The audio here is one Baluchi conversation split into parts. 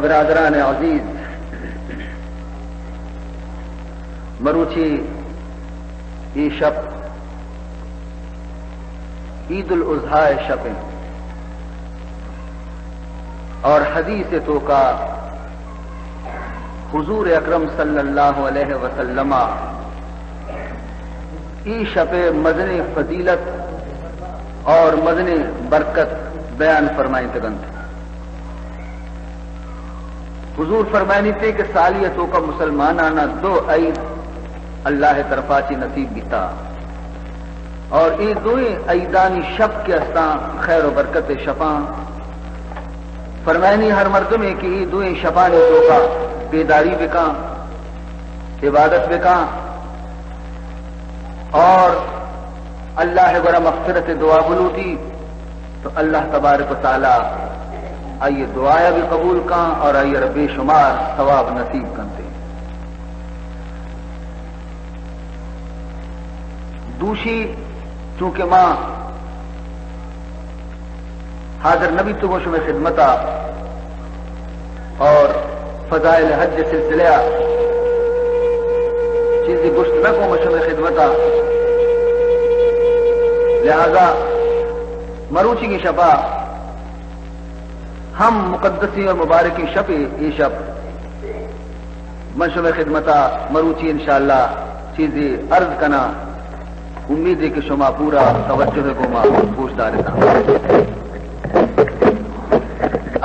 برادران عزیز، مروچی ای شپ عید الاضحی شپ انت اور حدیث توکا حضور اکرم صلی اللہ علیہ وسلم ای شپ مزن فضیلت اور مزن برکت بیان فرمائیں تگنت۔ حضور فرمائنی تھے کہ سالی توکا مسلمانانا دو عید اللہ طرفا چی نصیب بیتا اور اے دوئیں عیدانی شپ کے استاں خیر و برکت شپاں۔ فرمائنی ہر مردمے کہ اے دوئیں شپانی توکا بیداری بکاں، عبادت بکاں اور اللہ گورا مغفرت دعا بلوٹی تو اللہ تبارک و تعالی آئی دعایا بھی قبول کاں اور آئی را بے شمار ثواب نصیب کنتے۔ دوشی چونکہ ما حاضر نبی تو شمے خدمتا اور فضائل حج سلسلہ چیزی گوشت نہ کو شمے خدمتا، لہذا مروچی کی شپا ہم مقدسی اور مبارکی شپ، ای شپ من شمے خدمتا مروچی انشاءاللہ چیزی عرض کنا، امید ہے کہ شما پورا توجہ گوما گوش دارتا۔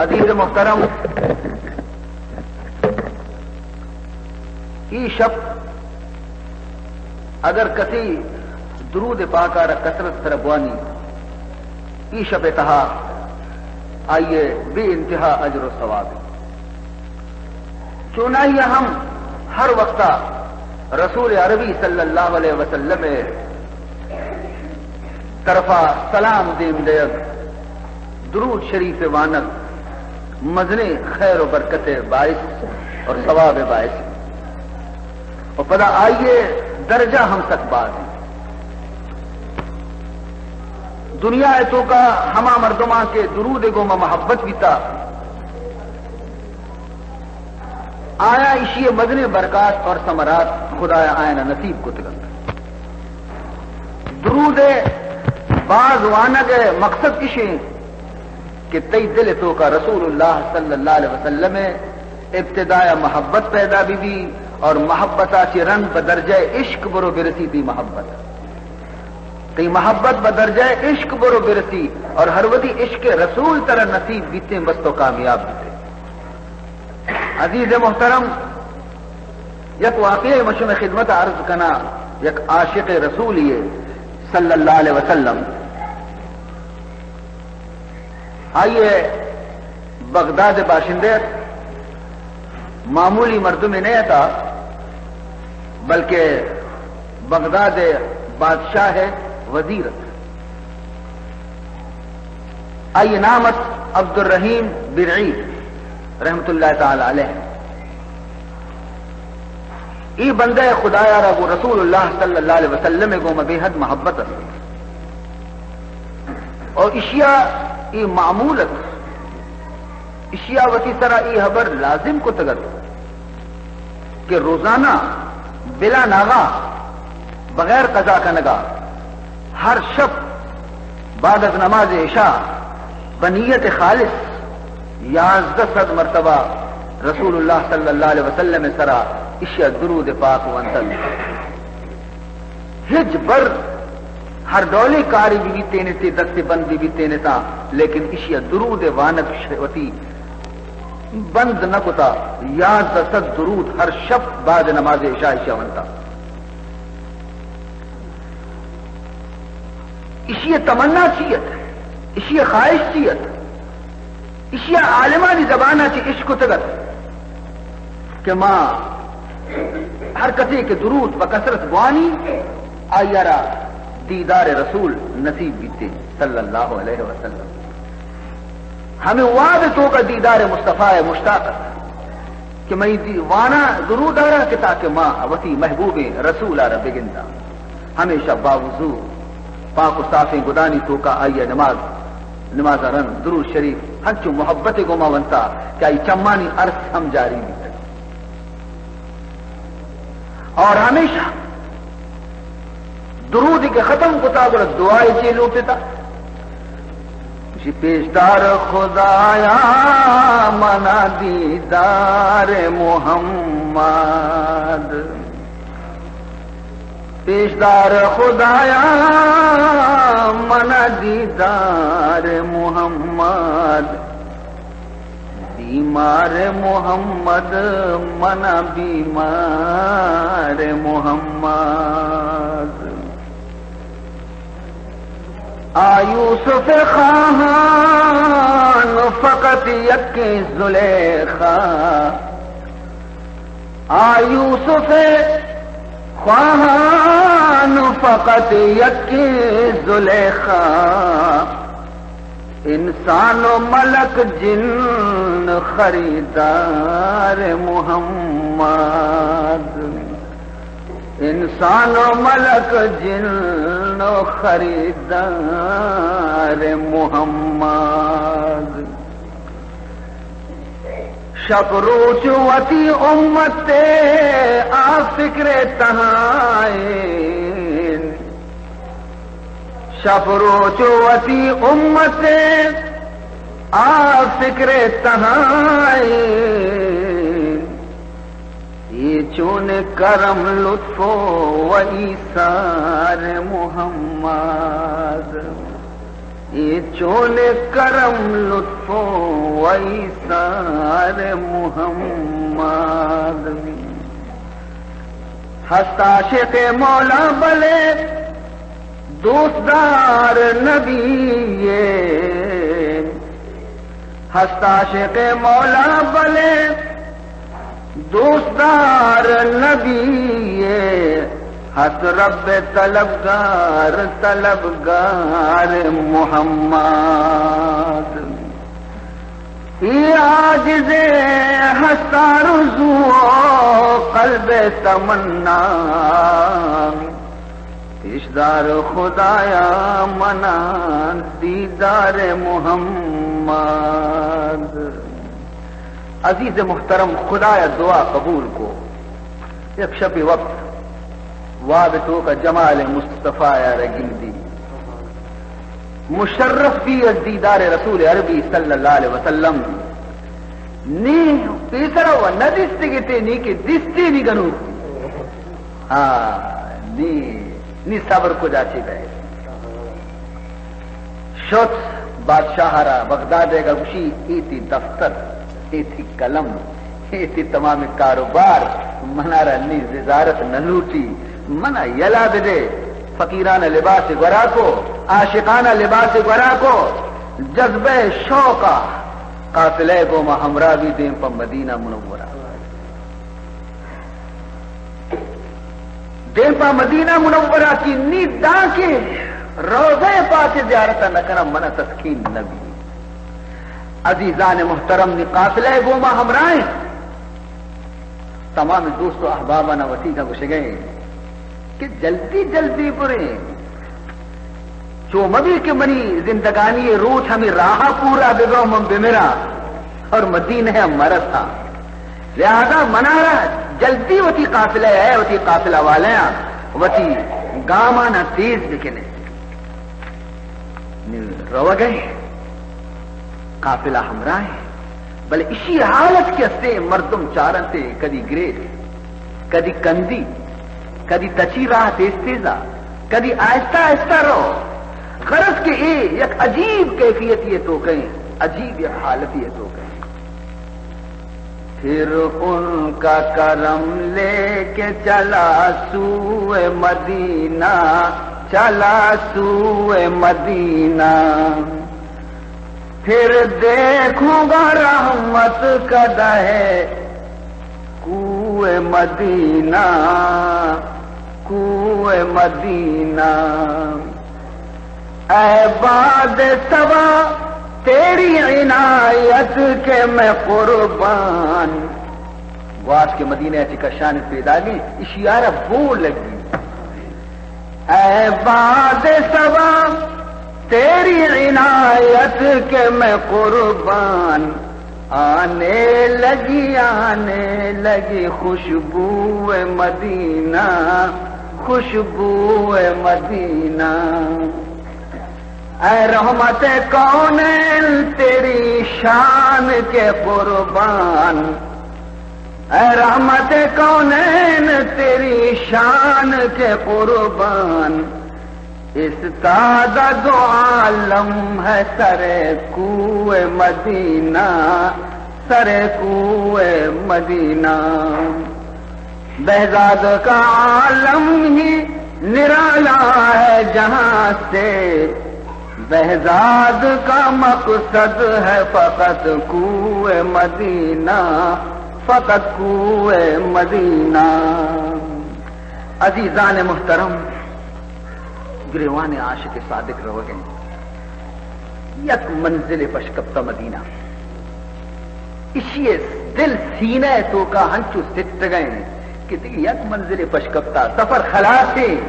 عزیز محترم، ای شپ اگر کسی درود پاکا را کثرت سر بوانی، ای شپ تہا آئیے بے انتہا اجر و ثواب ہے۔ چونائیا ہم ہر وقتا رسول عربی صلی اللہ علیہ وسلم طرفا سلام دیم دیگ، درود شریف وانگ مزنیں خیر و برکت باعث اور ثواب باعث۔ و پدا آئیے درجہ ہم سک باز ہیں۔ دنیا توکا ہما مردمان کے درود گوما محبت بیتا، آیا اشی مزنیں برکات اور ثمرات خدایا آیانا نصیب کتگنت۔ درود باز وانگ مقصد اشیں کہ تئی دل توکا رسول اللہ صلی اللہ علیہ وسلم ابتدایا محبت پیدا بی بی اور محبتا چی رند بدرجہ عشق برو برسی تئی محبت۔ تئی محبت بدرجہ عشق برو برسی اور ہر وتی عشق رسول ترا نصیب بیتیں بس تو کامیاب بیتے۔ عزیز محترم، یک واقعہ من شمے خدمت عرض کنا، یک عاشق رسولی صلی اللہ علیہ وسلم، آئیے بغداد باشندے ات، معمولی مردمے نہ اتا، بلکہ بغداد بادشاہ وزیر ات۔ آئی نام ات عبدالرحیم برعی رحمت اللہ تعالی علیہ۔ ای بندہ خدایا را گو رسول اللہ صلی اللہ علیہ وسلم گوما بے حد محبت است اور اشیا ای معمول ات، اشیا وتی سرا ای حبر لازم کتگ ات کہ روزانہ بلا ناغا بغیر قضا کنگا ہر شپ بعد از نماز عشاء بنیت خالص یازدہ سد مرتبہ رسول اللہ صلی اللہ علیہ وسلم سرا اشیا درود پاک ونتن۔ ہچ بر ہر ڈولیں کارے بہ بیتیں، تے دست بند بہ بیتیں تا، لیکن اشیا درود وانگ ش-، وتی بند نہ کتا۔ یازدہ سد درود ہر شپ بعد نماز عشاء اشیا ونتا۔ اشی تمنا چی ات؟ اشی خواہش چی ات؟ اشیا عالمانی زبانا چی اشکتگ ات کہ ما ہر کسے کہ درود بہ کثرت بوانی، آئی را دیدار رسول نصیب بیتے صلی اللہ علیہ وسلم۔ ہمیں وعد توکا دیدار مصطفی مشتاق ات کہ مئی دی-، وانا درود آرا کہ تاکہ ما وتی محبوبیں رسول آرا بگندا۔ ہمیشہ باوضو پاک و صافیں گدانی توکا آئی نماز نماز ءَ رند، درود شریف ہنچو محبت ءَ گوما ونتا کہ آئی چمانی ارس ہم جاری بیتگ۔ اور ہمیشہ درود کہ ختم کتا، گڑا دعائے چے لوٹتا؟ جی پیشدار خدایا منا دیدار محمد، پیشدار خدایا منا دیدار محمد، بیمار محمد، منا بیمار محمد۔ آ یوسف خواہان فقط یکیں زلیخا، آ یوسف خواہان فقط یکیں زلیخا، انسان و ملک جن خریدار محمد، انسان و ملک جن خریدار محمد۔ شپ روچ وتی امت ءِ آ فکر ءِ تہا اِنت، شپ روچ وتی امت ءِ آ فکر ءِ تہا اِنت۔ اے چون کرم لطف و ایثار محمد، اے چون کرم لطف و ایثار محمد۔ ہست عاشق مولا بلے دوستدار نبی، ہست عاشق مولا بلے دوستدار نبی، ہست رب طلبگار، طلبگار محمد۔ اے عاجز ہست آرزو و قلب تمنا، پیشدار خدایا منا دیدار محمد۔ عزیز محترم، خدایا دعا قبول کو۔ یک شپے وقت واب توکا جمال مصطفی ءَ را گندی، مشرف بی از دیدار رسول عربی صلی اللہ علیہ وسلم۔ نی پیسرا و نہ دیستگی تے، نی کہ دیستی نی گنوک۔ ہاں، نی، نی صبر کجا چی بے۔ شت بادشاہ را بغداد ءَ گوشی، اے تی دفتر، اے تی قلم، اے تی تمام کاروبار، منا را نی وزارت نہ لوٹی، منا یلا بدے۔ فقیرانہ لباس گورا کو، عاشقانہ لباس گورا کو، جذبہ شوق ءَ قافلہ گوما ہمراہ بی دیم پہ مدینہ منورہ۔ دیم پہ مدینہ منورہ کی نی دانکہ روضہ پاک زیارت نہ کناں، منا تسکین نہ بی۔ عزیزان محترم، نی قافلہ گوما ہمراہ ایں۔ تمام دوست و احبابانا وتی کا گوشگئے کہ جلدی جلدی بریں۔ چو مبی کہ منی زندگانی روچ ہمیں راہ پورا ببا، من بمرا اور مدینہ مرسا۔ لہذا منارا جلدی وتی قافلہ ہے، وتی قافلہ والے، وتی گامانا تیز بکنے۔ روگئے، قافلہ ہمراہ ہے، بلے اشی حالت کہ استے مردم چارنتے، کدی گریت، کدی کندی، کدی تچی راہ تیز تیزا، کدی آہستہ آہستہ رو۔ غرض کہ اے یک عجیب کیفیتی توکئے، عجیب یک حالتی توکئے۔ پھر ان کا کرم لے کے چلا سوئے مدینہ، چلا سوئے مدینہ۔ پھر دیکھوں گا رحمت کا دہے کوہ مدینہ، کوہ مدینہ۔ اے باد صبا تیری عنایت کے میں قربان۔ گواش کہ مدینہ چہ کشان پیداگیں، اشیارا بو لگی۔ اے باد صبا تیری عنایت کے میں قربان، آنے لگی، آنے لگی خوشبو مدینہ، خوشبو مدینہ۔ اے رحمت کونین، تیری شان کے قربان، اے رحمت کونین، تیری شان کے قربان، استادہ دو عالم ہے سر کوہ مدینہ، سر کوہ مدینہ۔ بہزاد کا عالم ہی نرالا ہے جہاں سے، بہزاد کا مقصد ہے فقط کوہ مدینہ، فقط کوہ مدینہ۔ عزیزان محترم، گریوان عاشق صادق روگ ءَ اِنت، یک منزلے پشکپتہ مدینہ۔ ایشی ءِ دل سینہ ءِ توکا ہنچو سٹگ ءَ اِنت کہ دگہ یک منزلے پشکپتہ، سفر خلاص اِنت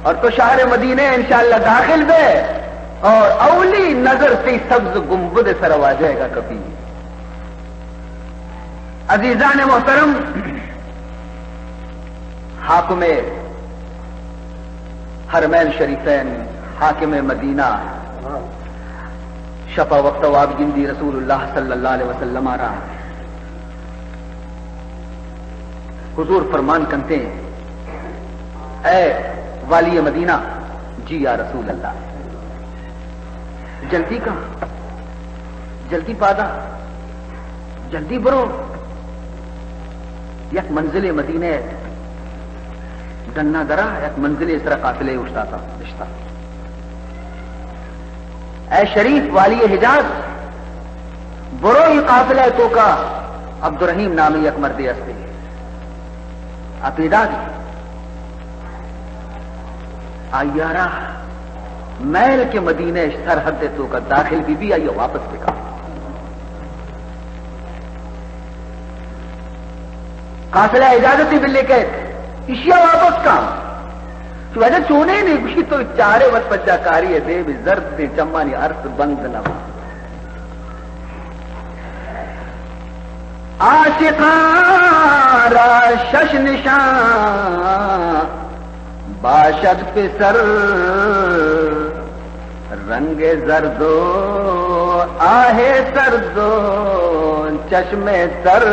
اور تو شہر مدینہ انشاءاللہ داخل بئے اور اولی نظر تئی سبز گنبد ءِ سرا واجہ ءَ کپی۔ عزیزان محترم، حاکم حرمین شریفین، حاکم مدینہ، شپا وقت واب گندی رسول اللہ صلی اللہ علیہ وسلم ءَ را حضور فرمان کنتے، اے والی مدینہ، جی یا رسول اللہ، جلدی کا، جلدی پادا، جلدی برو۔ یک منزل مدینہ ڈنا درا، یک منزل سرا قافلے اوشتاتا، نشتا۔ اے شریف والی حجاز، برو ای قافلہ توکا عبدالرحیم نامی یک مردے ہستے۔ آ پیداگی۔ آئی ءَ را مئیل کہ مدینہ ءِ سرحد ءِ توکا داخل بہ بی، آئی ءَ واپس بکا۔ قافلہ اجازت بلے کئیت، ایشی ءَ واپس کن۔ تو واجہ چونیں نے گوشی، تو چارے وت پجا کاری ءَ دیم زرد دیں، چمانی ارس بند نہ با۔ عاشقاں را شش نشان باشد پسر، رنگ زرد و آہ سرد و چشم تر۔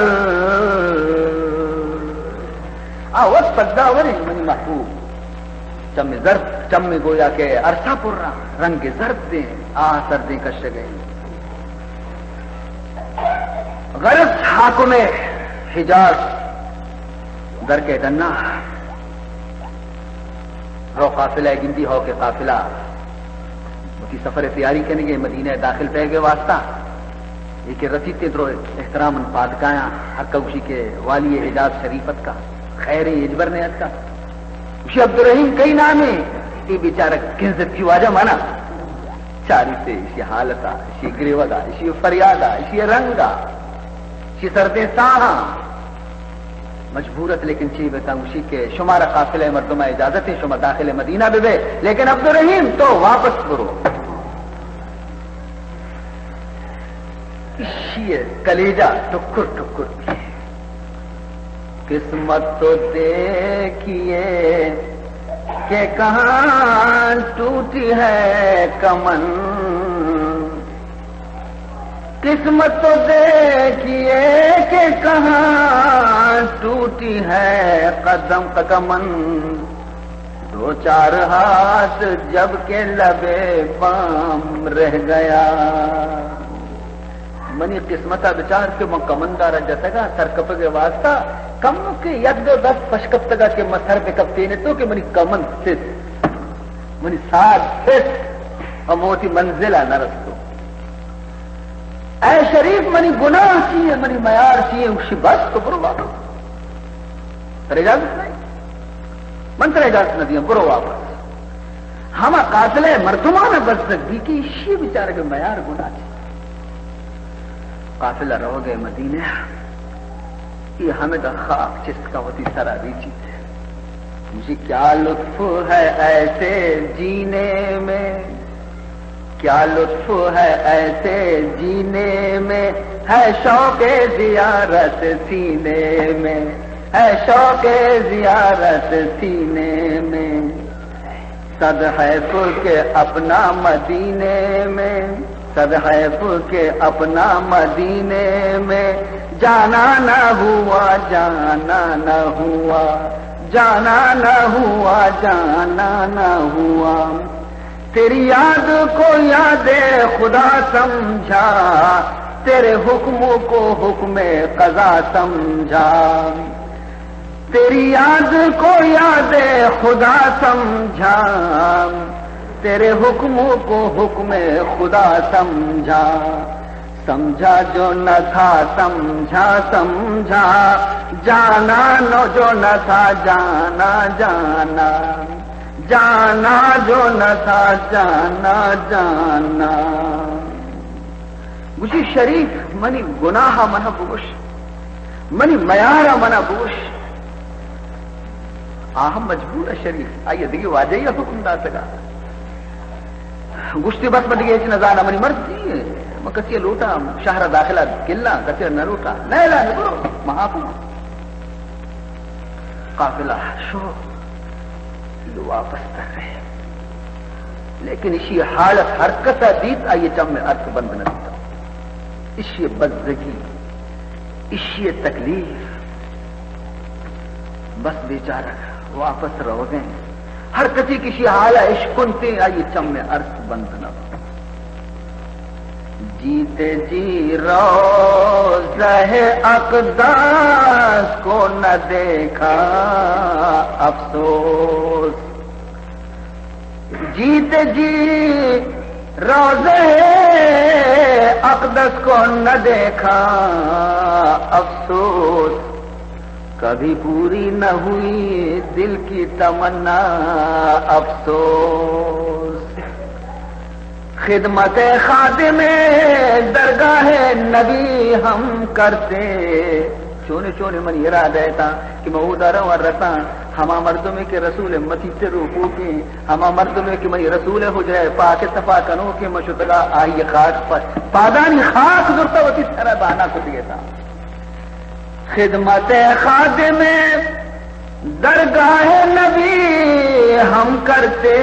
آ وت پدا وریں منی محبوب، چم زرد، چم گویا کہ ارسا پرا، رنگ زرد دیں، آہ سردیں کشگ ءَ۔ غرض حاکم حجاز در کے ڈنا رو قافلہ گندی، ہو کہ قافلہ وتی سفر تیاری کنگے مدینہ داخل بیگ واسطہ۔ اے کہ رسیت درو احترام پادکایاں، ہر کئے گوشی کہ والی حجاز شریف اتکا، خیر اجبر نے اتکا۔ گوشی عبدالرحیم کئی نامے؟ اے بیچارہ کنزتی واجہ منا چاری سے، ایشی حالتا، ایشی گریوگا، ایشی فریادا، ایشی رنگا، ایشی سردیں ساہاں۔ مجبور ات، لیکن چی بکن، گوشی کہ شمارا قافلہ مردم اجازت ہے، شما داخل مدینہ ببے، لیکن عبدالرحیم تو واپس برو۔ ایشی کلیجہ ٹکر ٹکر بی۔ قسمت تو دیکھیے کہ کہاں ٹوٹی ہے کمن۔ قسمت تو دیکھیے کہ کہاں ٹوٹی ہے قدم کمن، دو چار ہاتھ جب کہ لب بام رہ گیا۔ منی قسمت ءَ بچار کہ من کمندار ءَ جتگ ءَ سرکپگ ءِ واسطہ، کمکے یک دو دست پشکپتگ ءَ کہ من سر بکپتین تو کہ منی کمند سست، منی ساز سست، ءُ من وتی منزل ءَ نہ رستوں۔ اے شریف، منی گناہ چی اِنت؟ منی میار چی اِنت؟ گوشی، بس، تو برو واپس۔ ترا اجازت نہ اِنت۔ من ترا اجازت نہ دیاں، برو واپس۔ ہما قافلہ ءِ مردمان ءَ بزگ بی کہ ایشی بیچارگ ءِ میار گناہ چی اِنت۔ قافلہ روگ ءَ مدینہ ءَ، اے ہمدا خاک چست کا وتی سرا ریچیت۔ گوشی، کیا لطف ہے ایسے جینے میں، کیا لطف ہے ایسے جینے میں، ہے شوق زیارت سینے میں، ہے شوق زیارت سینے میں۔ صد حیف کہ اپنا مدینے میں، صد حیف کہ اپنا مدینے میں، جانا نہ ہوا، جانا نہ ہوا، جانا نہ ہوا، جانا نہ ہوا۔ تیری یاد کو یاد خدا سمجھا، تیرے حکم کو حکم قضا سمجھا۔ تیری یاد کو یاد خدا سمجھا، تیرے حکم کو حکم خدا سمجھا۔ سمجھا جو نہ تھا سمجھا سمجھا، جانا نو جو نہ تھا جانا جانا، جانا جو نہ تھا جانا جانا۔ گوشی، شریف، منی گناہ ءَ منا بگوش، منی میار ءَ منا بگوش۔ آ ہم مجبور ءَ شریف، آئی ءَ دگہ واجہ ءَ حکم داتگ ءَ۔ گوشتی، بس من دگہ ہچ نہ زاناں، منی مرضی ءَ، من کسی ءَ لوٹاں شہر ءَ داخل ءَ کلاں، کسی ءَ نہ لوٹاں، نہ اعلان، برو، من حاکم آں۔ قافلہ شو، واپس ترے۔ لیکن اشی حالت ہر کسا دیت، آئی چم ءَ ارس بند نہ بیتا۔ اشی بزگی، اشی تکلیف، بس بیچارگ واپس روگیں۔ ہر کسی کہ اشی حال ءَ اشکنتیں، آئی چم ءَ ارس بند نہ بیت۔ جیتے جی روضہ اقدس کو نہ دیکھا، افسوس۔ جیتے جی روضہ اقدس کو نہ دیکھا، افسوس۔ کبھی پوری نہ ہوئی دل کی تمنا، افسوس۔ خدمت خادم درگاہ نبی ہم کرتے۔ چونے چونے منی ارادہ اتاں کہ من اودا رواں رساں، ہما مردمے کہ رسول متی تر و کوکیں، ہما مردمے کہ منی رسول حجرہ پاک صفا کنوکیں، من شتگا آئی خاک پر پادانی خاک زرتا وتی سر بانا کتگے تا۔ خدمت خادم درگاہ نبی ہم کرتے،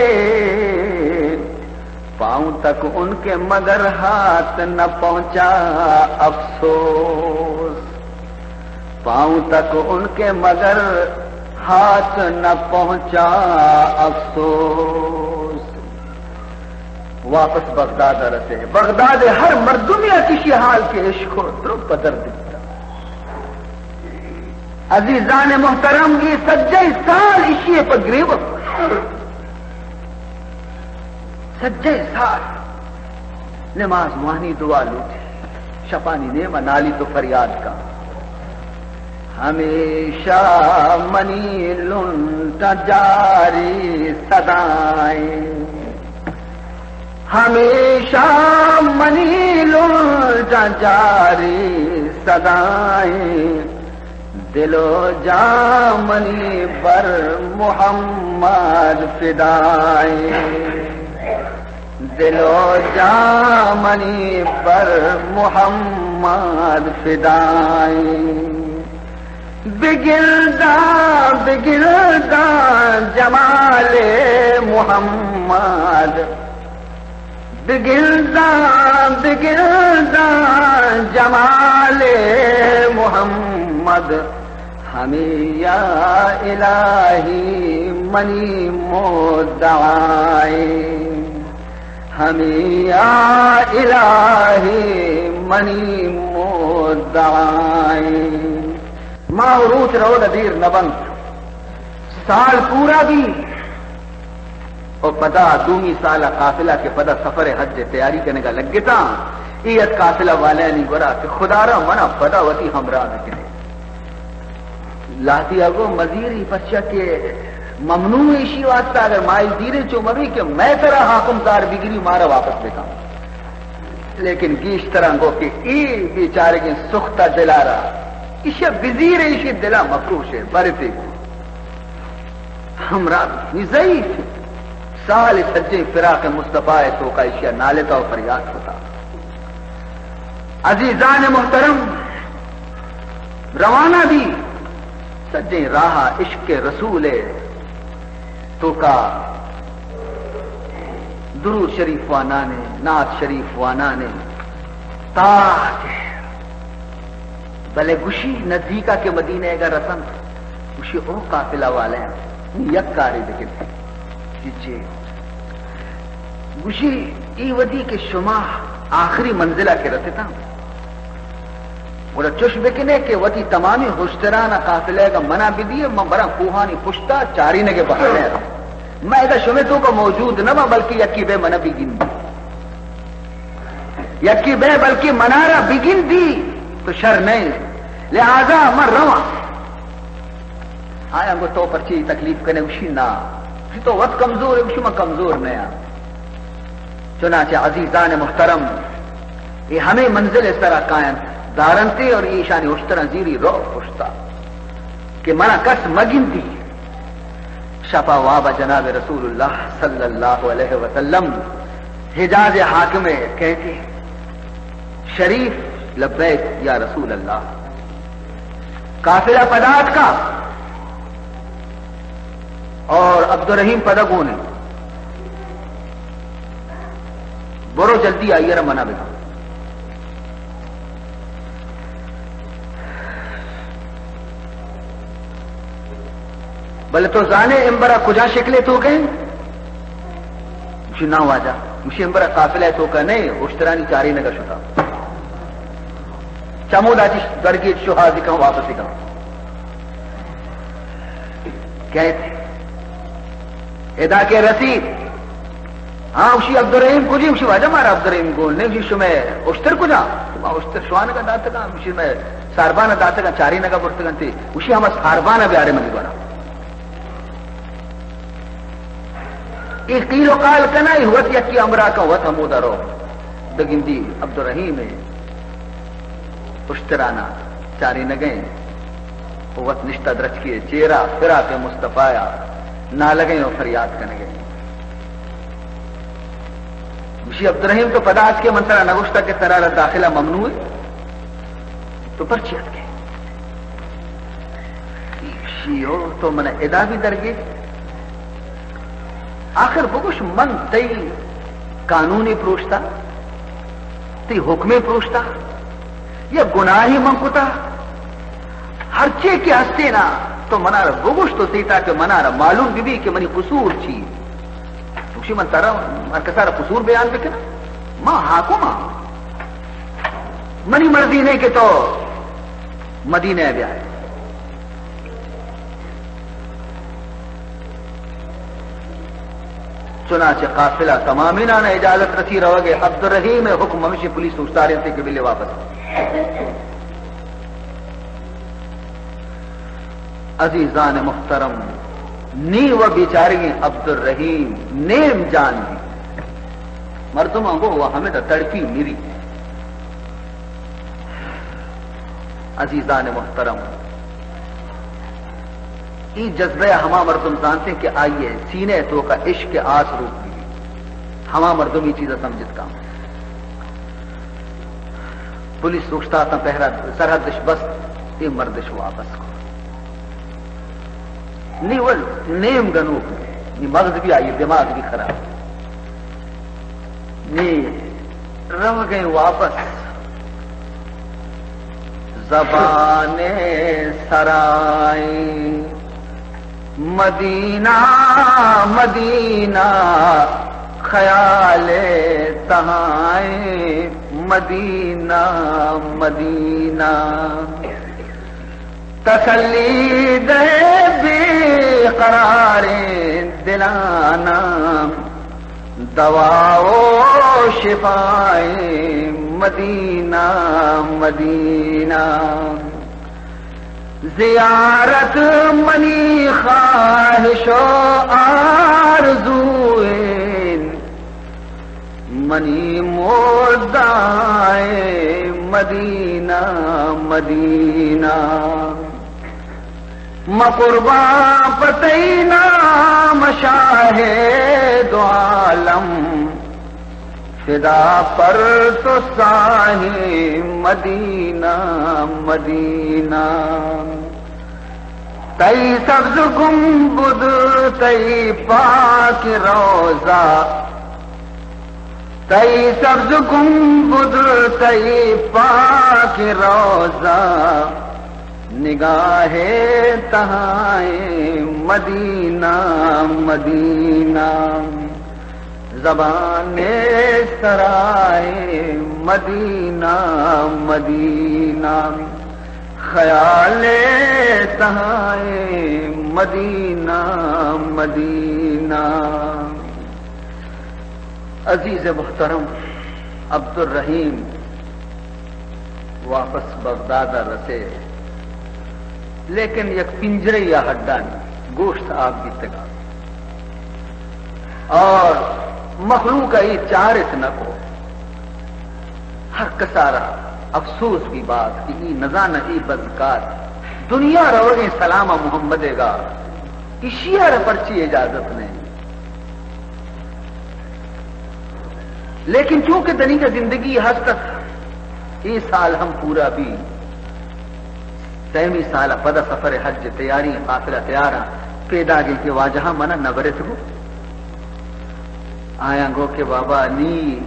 پاؤں تک ان کے مگر ہاتھ نہ پہنچا، افسوس۔ پاؤں تک ان کے مگر ہاتھ نہ پہنچا، افسوس۔ واپس بغداد ءَ رسے۔ بغداد ءَ ہر مردمے ءَ کہ اشی حال کہ اشکو، درو پدر دیتا۔ عزیزان محترم، اے سجہ سال اشی پہ گریوگ، سجہ سال نماز وانی، دعا لوٹی، شپانی نیم ءَ نالی تو فریاد کا۔ ہمیشہ منی لنٹ جاری صدائیں، ہمیشہ منی لنٹ جاری صدائیں، دل و جاں منی بر محمد فدائیں، دل و جاں منی بر محمد فدائیں۔ بگل داں، بگل داں جمال محمد، بگل داں، بگل داں جمال محمد۔ ہمے یا الٰہی منی مدعائیں، ہمے یا الٰہی منی مدعائیں۔ ماہ و روچ روگ ءَ دیر نہ بنت، سال پورا بی۔ و پدا دومی سال ءَ قافلہ کہ پدا سفر حج ءِ تیاری کنگ ءَ لگتاں، اے ات قافلہ والانی گورا کہ خدا را منا پدا وتی ہمراہ بکنے۔ لہتی ءَ گو مزیری، پرچا کہ ممنوع ایشی واسطہ، اگر ما اے زیریں چو مروی کہ مئے سرا حاکم زار بگری، مارا واپس بکن۔ لیکن گیشتراں گو کہ اے بیچارگیں سختہ دل ءَ را ایشی بزیر، ایشی دل ءَ مپروش، برتے۔ ہمراہ نی ضعیف، سال سجیں فراق مصطفیٰ ءِ توکا ایشی ءَ نالتا و فریاد کتا۔ عزیزان محترم، روانہ بی سجیں راہ عشق رسول ءِ توکا درود شریف وانانے، نعت شریف وانانے، تاکہ بلے گوشی نزیکا کہ مدینہ ءَ گا رسنت، گوشی او قافلہ والے، نی یک کارے بکن۔ چی چی؟ گوشی ای وھدی کہ شما آخری منزلا کہ رستاں، گڑا چش بکنے کہ وتی تمامی ہشتران ءَ قافلہ ءَ گا منا بدیے، من براں کوہانی پشتا چارینگ ءِ بہانے ءَ۔ من ادا شمے توکا موجود نہ باں، بلکہ یکی بے منا بگندی۔ یکی بے بلکہ منارا بگندی تو شر نہ انت، لہذا من رواں۔ آیاں گو تو پرچی تکلیف کنے؟ گوشی نا۔ گوشی تو وت کمزور ئے؟ گوشی من کمزور نیاں۔ چنانچہ عزیزان محترم، اے ہمے منزل ءِ سرا کاینت، دارنتے اور ایشانی اشتراں زیری رو پشتا کہ منا کس مگندی۔ شپا وابا جناب رسول اللہ صلی اللہ علیہ وسلم حجاز حاکم ءَ کئیت، شریف، لبیک یا رسول اللہ۔ قافلہ پدا اتکا اور عبدالرحیم پدا گون انت۔ برو جلدی آئی ءَ را منا بدے۔ بلے تو زانے امبرا کجا شکلے توکا انت؟ گوشی نا واجہ۔ گوشی امبرا قافلہ ءِ توکا نہ، اشترانی چارینگا شتا۔ چمودا چش درگیت، شوہازی کن، واپسی کن۔ کئیت، ادا کہ رسیت، ہاں، گوشی عبدالرحیم کجی؟ گوشی واجہ مارا عبدالرحیم گون نہ۔ گوشی شمے اشتر کجا؟ ما اشتر شوانگا داتگاں۔ گوشی مئے ساربانا داتگاں، چارینگا برتگاں تی۔ گوشی ہما ساربانا بیارے منی گورا۔ اے قیل و قال کنا، اے وت یکی ہمراہ کن، وت ہمودا رو۔ بگندی عبدالرحیم ءِ اشترانا چارینگیں و وت نشتہ درچکے چیرا فراق مصطفیٰ ءَ نالگیں و فریاد کنگیں۔ گوشی عبدالرحیم تو پدا اتکے، من ترا نگوشتا کہ ترا را داخلہ ممنوع ہے؟ تو پرچی اتکے؟ گوشی او تو من ادا بھی درگیت۔ آخر بگوش، من تئی قانونے پروشتا، تئی حکمے پروشتا، یا گناہے من کتا؟ ہرچے کہ ہستے نا، تو منارا بگوش، تو سیتا کہ منارا معلوم بی بی کہ منی قصور چی۔ تو گوشی من ترا ہر کسارا قصور بیان بکناں؟ ما حاکم ہاں، منی مرضی نہیں کہ تو مدینہ بیائے۔ چنانچہ قافلہ تمامینان اجازت رسی روگے۔ عبدالرحیم حکم ہمشی پولیس اوشتارینتے کہ بلے واپس۔ عزیزان محترم، نی و بیچارگیں عبدالرحیم نیم جان بی۔ مردم انگو و ہمیں تڑپی میری۔ عزیزان محترم، ای جذبہ ہما مردم زانتے کہ آئیے سینے توکا عشق آس روک بی، ہما مردم ای چیزا سمجھت کام۔ پولیس اوشتاتاں پہرا، سرحدش بست، ای مردش واپس کو۔ نی ول نیم گنوک، نی مغز بھی آئی، دماغ بھی خراب۔ نی روگیں واپس۔ زبان سرائیں مدینہ، مدینہ، خیال تہائیں مدینہ، مدینہ۔ تسلی دے بے قراریں دلانا، دوا و شفائیں مدینہ، مدینہ۔ زیارت منی خواہش و آرزویں، منی مدعائیں مدینہ، مدینہ۔ ما قربان پہ تئی نام شاہ دو عالم، فدا پر تو ساہیں مدینہ، مدینہ۔ تئی سبز گنبد، تئی پاک روضہ، تئی سبز گنبد، تئی پاک روضہ، نگاہ تہائیں مدینہ، مدینہ، زبان سرائیں مدینہ، مدینہ، خیال تہائیں مدینہ، مدینہ۔ عزیز محترم، عبدالرحیم واپس بغداد ءَ رسے، لیکن یک پنجرے یا ہڈانی گوشت آب بیتگا اور مخلوق ءَ اے چارت نہ کو۔ ہر کسارا افسوس بی بات کہ اے نزانہ، اے بزکار دنیا روگیں سلام ءَ محمد ءَ گا، اشی ءَ را پرچی اجازت نہیں۔ لیکن چونکہ دنیگہ زندگی ہست ات، اے سال ہم پورا بی، سیمی سال ءَ پدا سفر حج تیاری، قافلہ تیار ءَ، پیداگیں کہ واجہاں منا نہ برت گو۔ آیاں گو کہ بابا نی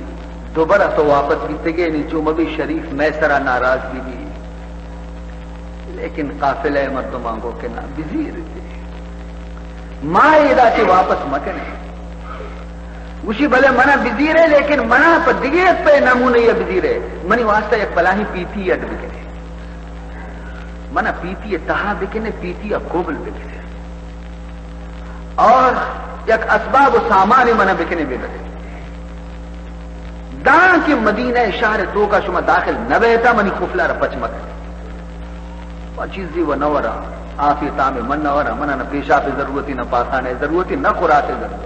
دوبرہ تو واپس بیتگے، نی چو مبی شریف مئے سرا ناراض بی بی۔ لیکن قافلہ ءِ مردماں گو کہ نا، بزیر تے۔ ما ادا چہ واپس مکنیں۔ گوشی بلے منا بزیرے، لیکن منا پہ دگہ یک پہ نمونہ ءَ بزیرے۔ منی واسطہ یک پلاہیں پیتی اڈ بکنے۔ منا پیتی ءِ تہا بکنے، پیتی ءَ کوبل بکنے۔ اور یک اسباب و سامان منا بکنے بے بکنے۔ داں کہ مدینہ شہر توکا شما داخل نہ بیتا، منی قفلہ را پچ مکنے۔ و چیزی و نہ ورا، آفی تام من نہ ورا، منا نہ پیشاپ ضرورتی، نہ پاخانہ ضرورتی، نہ خوراک ضرورتی۔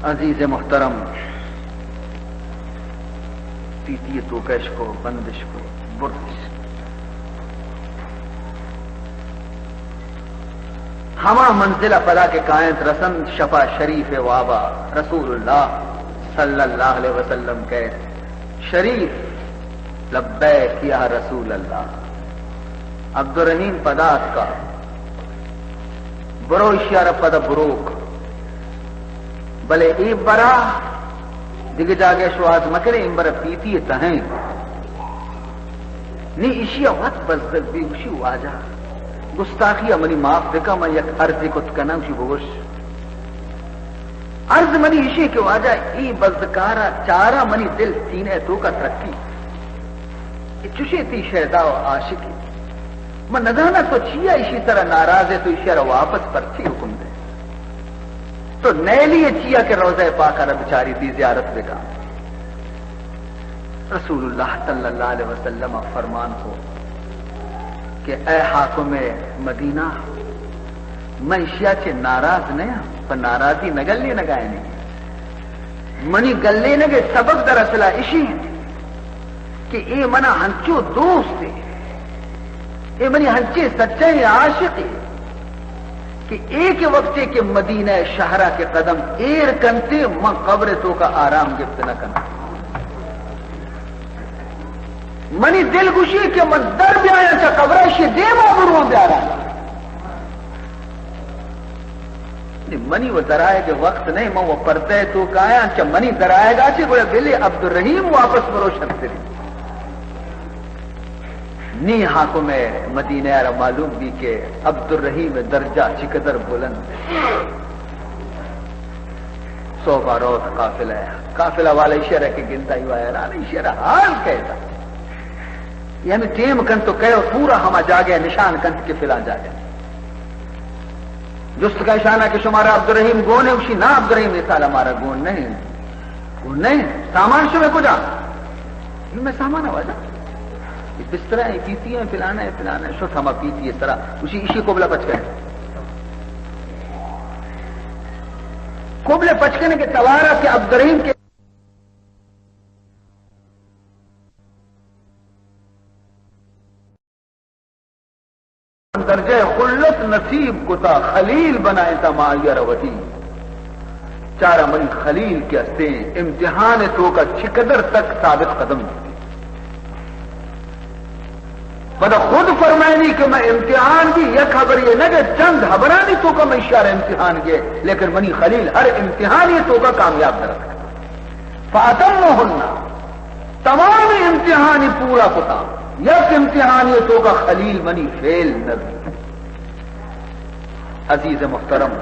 عزیز محترم، پیتی توکا اش کو، بندش کو، بردش۔ ہما منزل ءَ پدا کہ کاینت رسنت شفا شریف ءِ وابا، رسول اللہ صلی اللہ علیہ وسلم کئیت، شریف، لبیک یا رسول اللہ۔ عبدالرحیم پدا اتکا، برو اشیارا پدا بروک۔ بلے اے برا دگہ جاگہ شواز مکنے، اے برا پیتی تہیں۔ نی اشی ءَ وت بزگ بی، گوشی واجہ گستاخی ءَ منی معاف بکن، من یک عرضے کت کناں، گوشی بگوش۔ عرض منی اشی کہ واجہ اے بزکارا چارا منی دل سینہ توکا ترکی۔ اے چوشیں تئی شیدا و عاشقے۔ من نزاناں تو چیا ایشی سرا ناراض ئے، تو ایشی را واپس پرچی حکم دے؟ تو نیلی ئے چیا کہ روضہ پاک را بچاری، تئی زیارت بکا؟ رسول اللہ صلی اللہ علیہ وسلم فرمان کو کہ اے حاکم مدینہ، من ایشیا چہ ناراض نیاں، پہ ناراضی نگلینگا یعنی۔ منی گلینگ ءِ سبب دراصل اشی انت کہ اے منا ہنچو دوست اے، اے منی ہنچیں سچائیں عاشق اے کہ اے کہ وقتے کہ مدینہ شہرا کہ قدم ایر کنتے، من قبر توکا آرام گپت نہ کناں۔ منی دل گوشی کہ من در بیایاں چہ قبرا، اشی دیما برواں بیاراں۔ نی، منی و درآیگ ءِ وقت نہ، من و پردہ ءِ توکایاں، چہ منی درآیگا چہ گڑا بلے عبدالرحیم واپس برو شرتری۔ نی حاکم مدینہ ءَ را معلوم بی کہ عبدالرحیم ءِ درجہ چقدر بلند۔ صحب ءَ روت قافلہ ءَ، قافلہ والا ایشی ءَ را کہ گنداں، ایوا حیران، ایشی ءَ را حال کئیتا۔ یعنی ٹیم کنت تو کئے، پورا ہما جاگہ نشان کنت کہ فلاں جاگہ۔ جست کن اشانا کہ شمارا عبدالرحیم گون ایں؟ گوشی نا، عبدالرحیم اے سال مارا گون نہ ایں۔ گون نہ ایں؟ سامان شمئے کجا؟ اے مئے سامان ءَ واجہ، اے بسترہ ایں، پیتی ایں، فلانا ایں، فلانا ایں۔ شت ہما پیتی ءِ سرا، گوشی ایشی قبلہ پچ کنے۔ قبلہ پچ کنے کہ توارا کہ عبدالرحیم کہ خلت نصیب کتا، خلیل بنائینتا ما آئی ءَ را وتی۔ چارا منی خلیل کہ ہستیں، امتحان ءِ توکا چقدر تک ثابت قدم بیت۔ پدا خود فرمائنی کہ من امتحان بی، یک ہبرے نہ گئے، چند ہبرانی توکا من ایشی ءَ را امتحان گئے، لیکن منی خلیل ہر امتحانی توکا کامیاب دراتک۔ فاتمہن، تمام امتحانی پورا کتا، یک امتحانی توکا خلیل منی فیل نہ بی۔ عزیز محترم،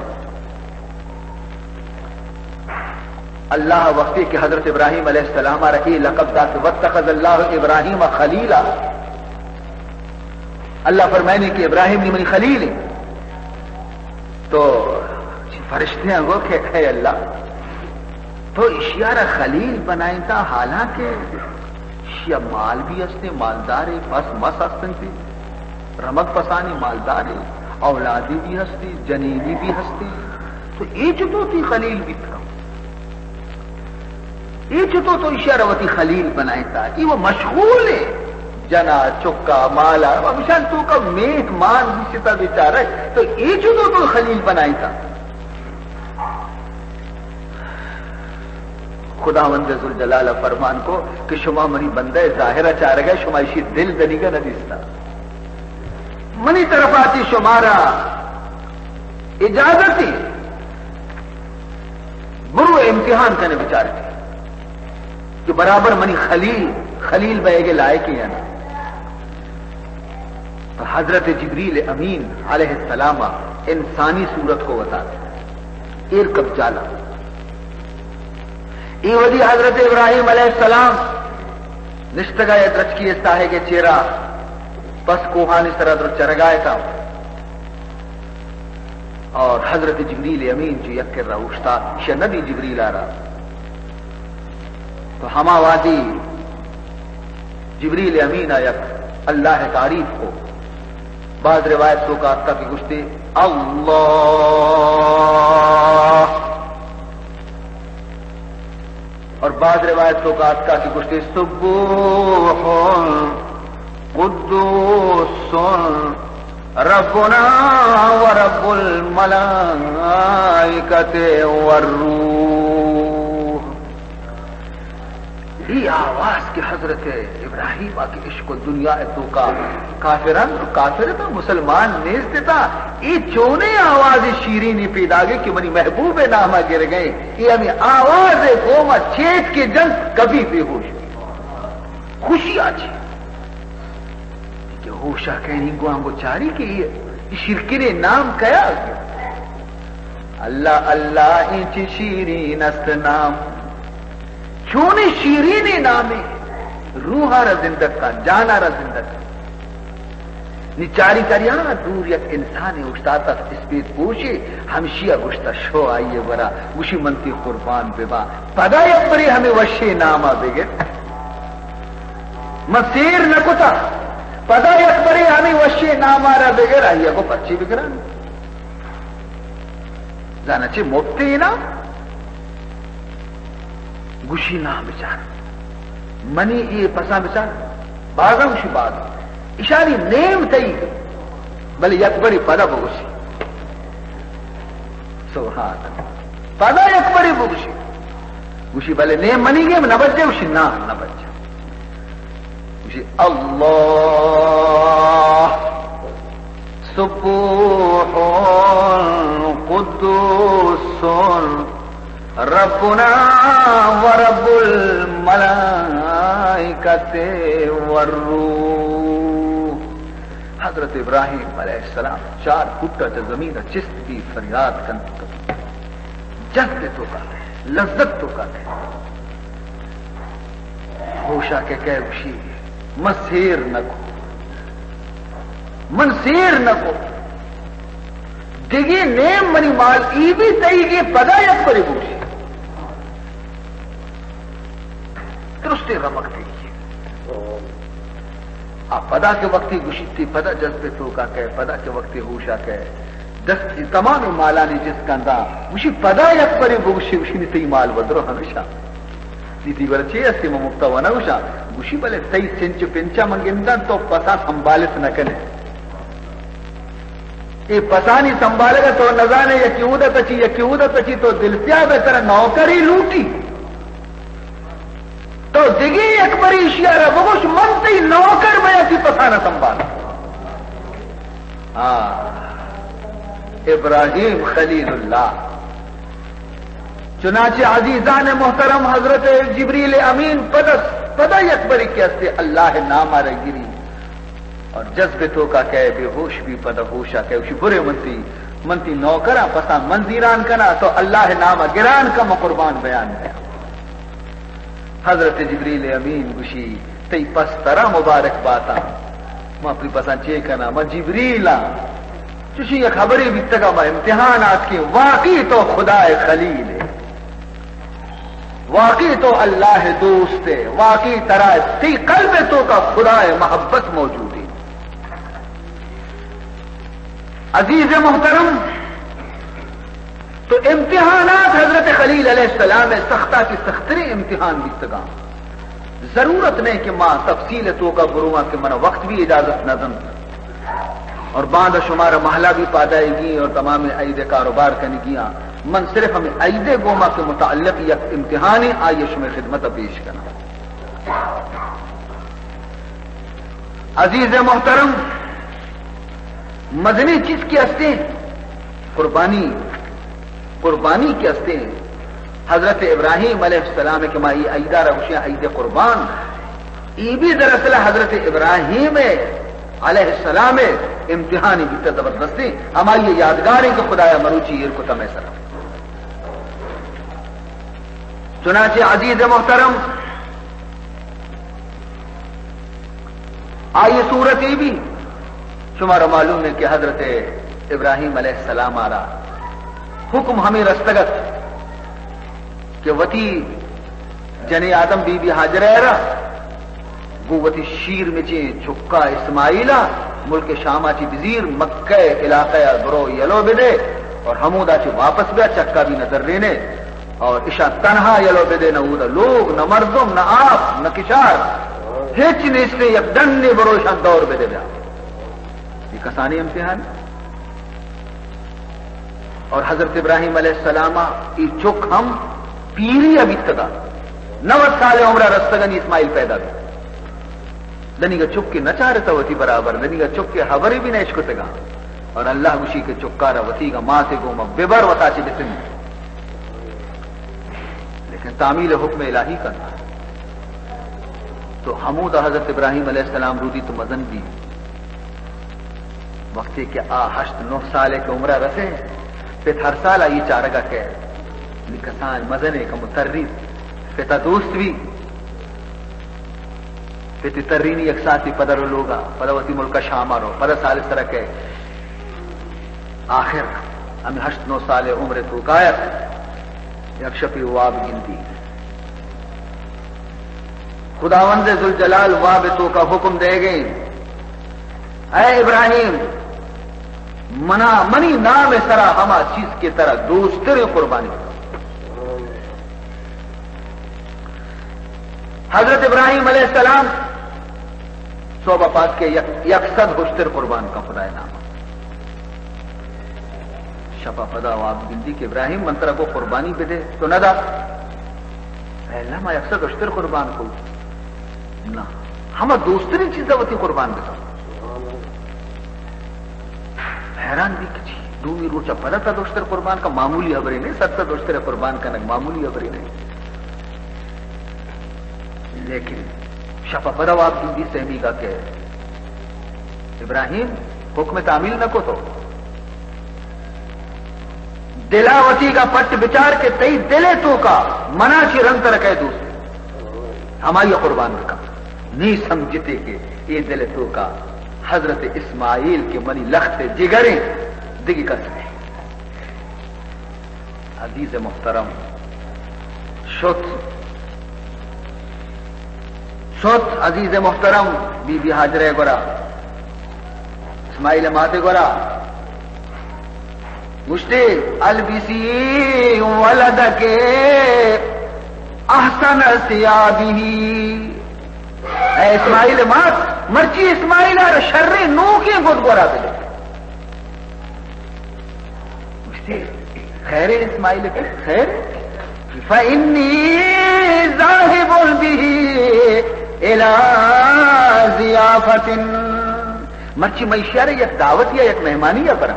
اللہ وقتی کہ حضرت ابراہیم علیہ السلام ءَ را اے لقب دا کہ واتخذ اللہ ابراہیم خلیلا، اللہ فرمائنی کہ ابراہیم نی منی خلیل ایں، تو فرشتیاں گو کہ اے اللہ، تو ایشی ءَ را خلیل بنائینتا، حالانکہ ایشی ءَ مال بھی ہستے، مالدارے، پس مس ہستنتے، رمگ پسانی مالدارے، اولادی بھی ہستے، جنینی بھی ہستے، تو اے چطور تئی خلیل بیتا؟ اے چطور تو ایشی ءَ را وتی خلیل بنائینتا؟ اے وہ مشغول ہے، جنا، چکا، مالا، ہمیشان توکا مہمان گوشتا بیچارہ، تو اے چطور تو خلیل بنائینتا؟ خداوند ذوالجلال ءَ فرمان کو کہ شما منی بندہ ءِ ظاہر ءَ چارگ ءَ، شما ایشی دل دنیگا نہ دیستا۔ منی طرف ءَ چہ شمارا اجازت ہے، برو امتحان کنے بچار کہ برابر منی خلیل، خلیل بئیگ ءِ لائق ہے یا نہ۔ تو حضرت جبریل امین علیہ السلام ءَ انسانی صورت کو وتا ایر کپ جالا۔ اے وھدی حضرت ابراہیم علیہ السلام نشتگا یا درچکی استاہے کے چیرا، پس کوہانی سرا در چرگا تھا۔ اور حضرت جبریل امین جو یک کرا اوشتا، شہ نبی جبریل آرا۔ تو ہما وادی جبریل امین آ یک اللہ تعریف کو۔ بعض روایت توکا آتکا کہ گوشتے، اللہ۔ اور بعض روایت توکا آتکا کہ گوشتے، سبوح قدوس ربنا و رب الملائکۃ والروح۔ اے آواز کہ حضرت ابراہیم ءَ کہ عشق و دنیا ءِ توکا کافران، کافر تا، مسلمان نیست تا، اے چونیں آواز شیرینی پیداگے کہ منی محبوب ءِ نام ءَ گرگئے، اے ہمیں آواز گوما چیت کے جنت کبھی بے ہوش۔ خوشی آ چی کہ ہوشا کئے، نی گوانگو چاری کہ اے شرکنے نام کیا؟ اللہ اللہ، اے چی شیرین است نام۔ چونیں شیرینیں نامے، روحا را زندگ کا، جانا را زندگ کا۔ نی چاری چاری، ہاں، دور یک انسانے اوشتاتا، اسپیت پوشے، ہمشی ءَ گوشتا، شو آئی ءِ گورا، گوشی من تئی قربان بباں۔ پدا یک برے ہمے وشیں ناما بگر۔ من سیر نہ کتا۔ پدا یک برے ہمے وشیں ناما را بگر، آئی ءَ گو پرچے بگراں؟ زانا چے مپتے نا؟ گوشی نا بچار۔ منی اے پساں بچار۔ بازاں گوشی باز۔ اشانی نیم تئی۔ بلے یک برے پدا بگوشی۔ سبحان اللہ۔ پدا یک برے بگوشی۔ گوشی بلے نیم منی گیم نہ بجے؟ گوشی نا، نہ بجے۔ گوشی، اللہ سبوح قدوس ربنا و رب الملائکۃ والروح۔ حضرت ابراہیم علیہ السلام چار پٹا چہ زمین ءَ چست بی، فریاد کنت، جذب توکا، لذت توکا۔ ہوشا کہ کئے گوشی، من سیر نہ کو، من سیر نہ کو۔ دگے نیم منی مال ای بی تئیگے، پدا یک برے بگوشی۔ درستے رمگ تئیگے۔ آ پدا کہ وقتی گوشیتی، پدا جذب توکا کئے، پدا کہ وقتی ہوشا کئے، دست تمام مالانی جست کندا، گوشی پدا یک برے بگوشی، گوشی نی تئی مال ودرو ہمیشہ۔ نی تئی گورا چے ہستی، من مپتا ونا گوشاں؟ گوشی بلے تئی سنچ پنچا من گنداں، تو پسا سنبالت نہ کنے۔ اے پسانی سنبھالگ ءَ تو نزانے، یکے اودا تچی، یکے اودا تچی، تو دلسیاہ بے ترا نوکری لوٹی۔ تو دگہ یک بری اشی ءَ را بگوش، من تئی نوکر بیاں، تئی پسانا سنبھال۔ ہاں، ابراہیم خلیل اللہ۔ چنانچہ عزیزان محترم، حضرت جبریل امین پدا، پدا یک بری کہ استے اللہ نام ءَ را گری اور جذب توکا کئے، بے ہوش بی، پدا ہوشا کئے، گوشی، برے من تئی، من تئی نوکراں، پساں من زیران کناں، تو اللہ نام ءَ گران کن، من قربان بیان بیاں۔ حضرت جبریل امین گوشی، تئی پس ترا مبارک باتاں۔ من تئی پساں چے کناں؟ من جبریل آں۔ چوشیں یک خبرے بیتگ ءَ ما امتحان آتکیں، واقعی تو خدائے خلیل ئے، واقعی تو اللہ ءِ دوست ئے، واقعی ترا تئی قلب ءِ توکا خدائے محبت موجود ئے۔ عزیز محترم، تو امتحانات حضرت خلیل علیہ السلام ءِ سختا چہ سختریں امتحان بیتگاں۔ ضرورت نہیں کہ ما تفصیل توکا برواں کہ منا وقت بھی اجازت نہ دنت اور باندا شمارا محلہ بھی پادائیگی اور تمام عید کاروبار کنگی آں۔ من صرف ہمیں عید گوما کے متعلق یک امتحان آئی شمئے خدمت پیش کناں۔ عزیز محترم، مزنیں چیز کہ ہستیں قربانی، قربانی کہ ہستیں حضرت ابراہیم علیہ السلام کہ ما ای عیدہ را گوشیں عید قربان، ای بھی دراصل حضرت ابراہیم علیہ السلام امتحانی بیتا زبردستیں، ہمائی یادگاریں کہ خدایا مروچی ایر کتا مئے سرا۔ چنانچہ عزیز محترم، آئی صورت ای بھی شمارا معلوم ہے کہ حضرت ابراہیم علیہ السلام آرا حکم ہمیں رستگت کہ وتی جنی آدم بی بی ہاجرہ را گوں وتی شیر مچیں چکا اسماعیلا ملک شاما چی بزیر، مکہ علاقہ برو یلو بدے اور ہمودا چی واپس بیا، چکا بھی نظر رینے۔ اور اشاں تنہا یلو بدے، نہ اودا لوگ، نہ مردم، نہ آپ، نہ کشار، ہچ نیستے، یک ڈنے برو اشاں دور بدے بیا۔ یہ کسانی امتحان۔ اور حضرت ابراہیم علیہ السلام ای چک ہم پیری ء بیتگا، نود سال عمر رستگنی اسماعیل پیدا بی۔ دنیگا چکے نہ چارتہ وتی برابر، دنیگا چکے حبرے بھی نہ اشکتگا۔ اور اللہ گوشی کہ چکارا وتیگا ماتے گوما ببر وتا چہ بسن۔ لیکن تعمیل حکم الہی کنت۔ تو ہمودا حضرت ابراہیم علیہ السلام رودی تو مزن بی۔ وقتی کہ آ ہشت نہ سالے کہ عمرہ رسے، پت ہر سال آئی چارگا کہ نی کسان مزنے کمو تری، پتا دوست بی۔ پتی ترینی یک ساعتی پدا رو لوگا، پدا وتی ملکا شاما رو، پدا سال سرا کئے۔ آخر ہمیں ہشت نو سال عمر توکا ات، یک شپی واب گندی۔ خداوند ذوالجلال واب توکا حکم دے گئے، اے ابراہیم، منا، منی نام سرا ہما چیز کہ ترا دوستر قربانی۔ حضرت ابراہیم علیہ السلام صحبا پاد کہ یک، یک صد ہشتر قربان کن خدائے نام۔ شپا پدا واب گندی کہ ابراہیم، من ترا گو قربانی بدے، تو ندا۔ اے اللہ، ما یک صد ہشتر قربان کو۔ نہ، ہما دوسترین چیزا وتی قربان بکن۔ حیران بی کہ چی؟ دومی روچا پدا صد ہشتر قربان کا، معمولی حبرے نہیں، صد صد ہشتر قربان کنگ معمولی حبرے نہیں۔ لیکن شپا پدا واب گندی سیمیگا کہ ابراہیم، حکم تعمیل نہ کو تو۔ دلا وتیگا پٹ بچار کہ تئی دل توکا منا چی رند ترا کئے دوست، ہمائی قربان بکن۔ نی سمجھتے کہ اے دل توکا حضرت اسماعیل کہ منی لخت جگریں، دگی کس نہیں۔ عزیز محترم، شت، شت عزیز محترم، بی بی ہاجرہ گورا، اسماعیل ماتے گورا، گوشتے، البسی ولدک احسن ثیابہ۔ اے اسماعیل مات، مرچی اسماعیل ء شریں نوکیں گد گورا بدے۔ خیر اسماعیل، خیر؟ فإنی ذاهب به إلی ضیافة۔ مرچی من ایشی ءَ را یک دعوتی ءَ، یک مہمانی ءَ براں۔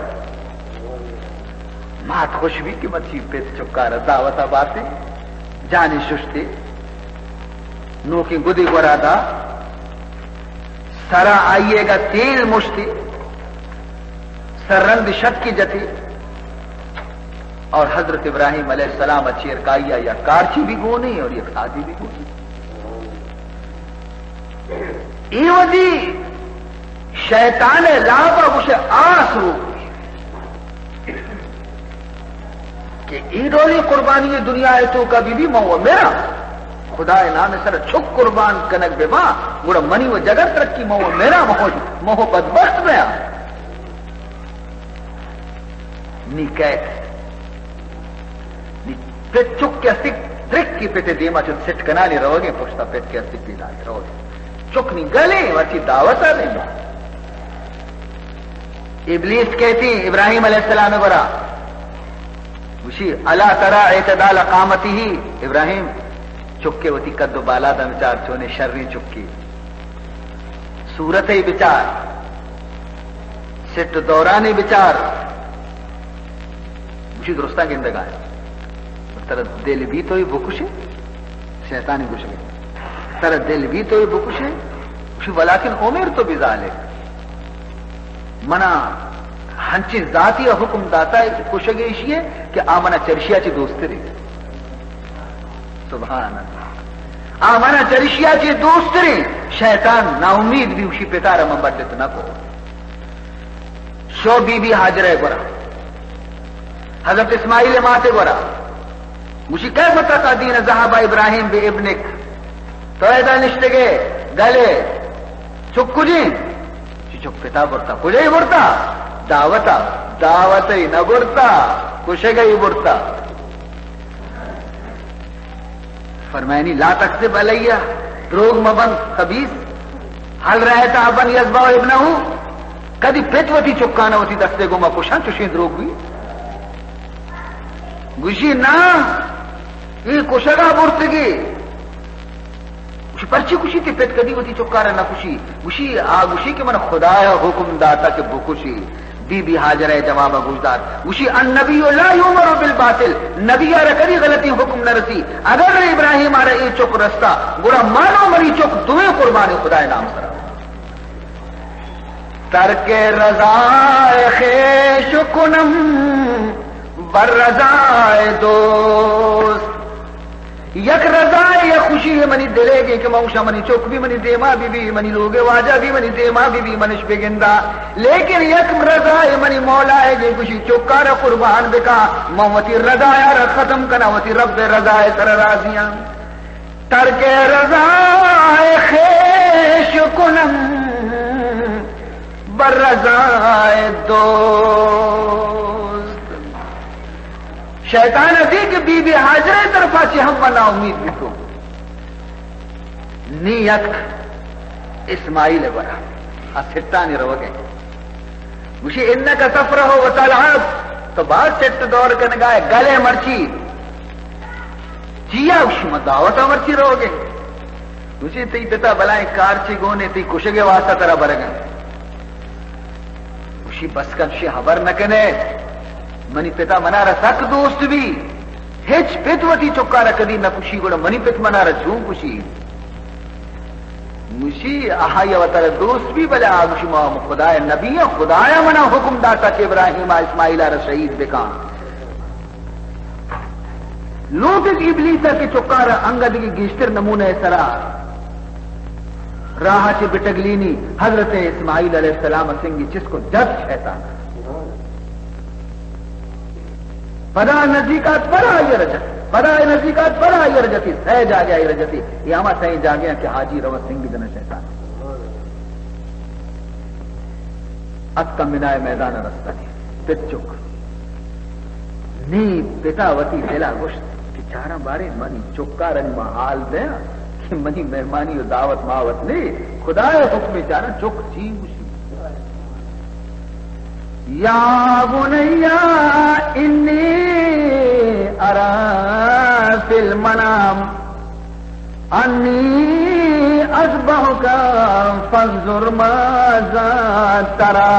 مات خوش بی کہ مرچی پت چکار دعوت ءَ باتے، جانی ششتے، نوکیں گدے گورا دا، سرا آئی ءَ گا تیل مشتی، سر رند شکی جتی، اور حضرت ابراہیم علیہ السلام ءَ چیر کائی ءَ یک کارچی بھی گونی اور یک سادی بھی گونی۔ اے وتی شیطان ءِ لاپ ءَ گوشے آس رو کہ اے ڈولی قربانی دنیا ءِ توکا بی بی، من و میرا خدا ءِ نام ءِ سر چک قربان کنگ بہ باں، گڑا منی و جگر ترکی، من و میرا، من و بدبخت بیاں۔ نی کئیت؟ نی پت چک کہ استی، درکی پت دیما چو سٹ کنانی روگیں، پشتا پت کہ استی پیدانی روگیں۔ چک نی گلیں، وتی دعوت ءَ دیما۔ ابلیس کئیتی ابراہیم علیہ السلام ءِ گورا، گوشی، الا تری اعتدال قامتہ، ابراہیم، چکے وتی قد و بالاد ءَ بچار، چونیں شریں چکے۔ صورت ءَ بچار، سٹ و دوران ءَ بچار۔ گوشی، درستاں گندگا ئے۔ ترا دل بی تو اے بکشے؟ شیطان گوشگے، ترا دل بی تو اے بکشے؟ گوشی، ولکن امرت بذلک، منا ہنچیں ذاتی ءَ حکم داتا کشگ ایشی ءَ کہ آ منا چرشیا چی دوستریں۔ سبحان اللہ۔ آ منا چرشیا چی دوستریں۔ شیطان ناامید بی، گوشی، پتا را من بڈت نہ کو۔ شو بی بی ہاجرہ گورا، حضرت اسماعیل ماتے گورا، گوشی، کیف تقدین ذهب ابراہیم بابنک؟ تو ادا نشتگے، گلے، چک کجیں؟ چی چک پتا برتا، کجے برتا؟ دعوتا۔ دعوت ءَ نہ برتا، کشگ ءَ برتا۔ فرمائنی، لا تکذب علی، دروگ مبند خبیث۔ هل رأیت ابا یذبح ابنه؟ کدی پت وتی چکانا وتی دستے گوما کشاں، چوشیں دروگ بی؟ گوشی، نا، اے کشگا برتگی۔ گوشی، پرچی کشی؟ تی پت کدی وتی چکارا نہ کشی۔ گوشی، آ گوشی کہ من خدایا حکم داتا کہ بکشی۔ بی بی ہاجرہ جواب گوش دات، گوشی، النبی لا یؤمر بالباطل، نبی آرا کدی غلطی حکم نہ رسی۔ اگر ابراہیم آرا اے چک رستا، گڑا من و منی چک دوئیں قربانی خدائے نام سرا۔ ترک رضائے خیش کنم بر رضائے دوست۔ یک رضائے، یک خوشی ہے منی دلے گے کہ من گوشاں منی چک بھی منی دیما بی بی، منی لوگے واجہ بھی منی دیما بی بی، منش بگندا۔ لیکن یک رضائے منی مولا ہے گے، گوشی چکارا قربان بکا، من وتی رضایا را ختم کنا، وتی رب رضائے سر راضیاں۔ ترک رضائے خیش کنم بر رضائے دوست۔ شیطان ءَ دی کہ بی بی ہاجرہ ءِ طرفا چہ ہم من ناامید بیتوں۔ نی یک اسماعیل ءِ گورا، آ سٹانی روگ ءَ۔ گوشی، انک تفرح و تلعب، تو باز چٹ دور کنگا ئے، گل ئے مرچی۔ چیا؟ گوشی، من دعوت ءَ مرچی روگ ءَ۔ گوشی، تئی پتا بلائیں کار چی گون اِنت، تئی کشگ ءِ واسطہ ترا برگ ءَ اِنت۔ گوشی، بس کن، شی ہبر نہ کن ئے۔ منی پتا منارا سک دوست بی۔ ہچ پت وتی چکارا کدی نہ کشی، گڑا منی پت منارا چون کشی؟ گوشی، آہائی وتارا دوست بی، بلے آ گوشی، ما خدائے نبی ایں، خدایا منا حکم داتا کہ ابراہیم ءَ اسماعیل ءَ را شہید بکاں۔ لوٹت ابلیس ءَ کہ چکار ءَ انگت گیشتر نمونہ ءِ سرا راہ ءَ چہ بٹگلینی، حضرت اسماعیل علیہ السلام ءَ سنگی چست کت، جت شیطان۔ پدا نزیک آت، پدا آئی ءَ را جتی، پدا نزیک آت، پدا آئی ءَ را جتی، سئے جاگہ آئی ءَ را جتی۔ اے ہما سئیں جاگہ اَنت کہ حاجی روت سنگی دنت شیطان۔ اتکاں بنائے میدان ءَ رستنی۔ پت چک۔ نی پتا وتی دل ءَ گوشت کہ چاراں باریں منی چکارانی ما حال دیاں کہ منی مہمانی و دعوت ماوت نے، خدائے حکمے چاراں چک چی گوشی۔ يا بني إني أرى في المنام أني أذبحك فانظر ماذا ترى۔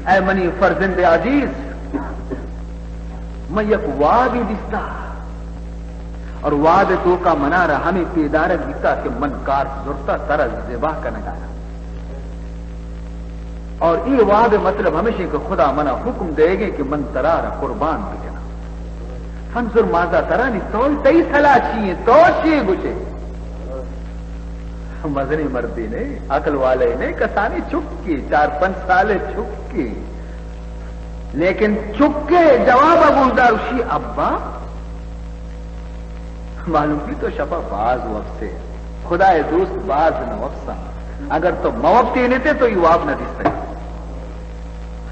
اے منی فرزند عزیز، من یک وابے دیستا، اور واب توکا منارا ہمے پیدارگ بیتا کہ من کارچ زرتا ترا ذبح کنگا۔ اور اے واب مطلب ہمیش ایں کہ خدا منا حکم دئیگے کہ من ترا را قربان بکناں۔ فانظر ماذا ترى، نی تو، تئی صلاح چی ایں؟ تو چی گوشے؟ مزنیں مردے نے، عقل والے نے، کسانیں چکے، چار پنچ سالے چکے۔ لیکن چکے جواب گوشدار، گوشی، ابا، معلوم بی تو شپا باز وپسے۔ خدائے دوست، باز نہ وپساں۔ اگر تو مہ وپتینتے تو اے واب نہ دیستگ۔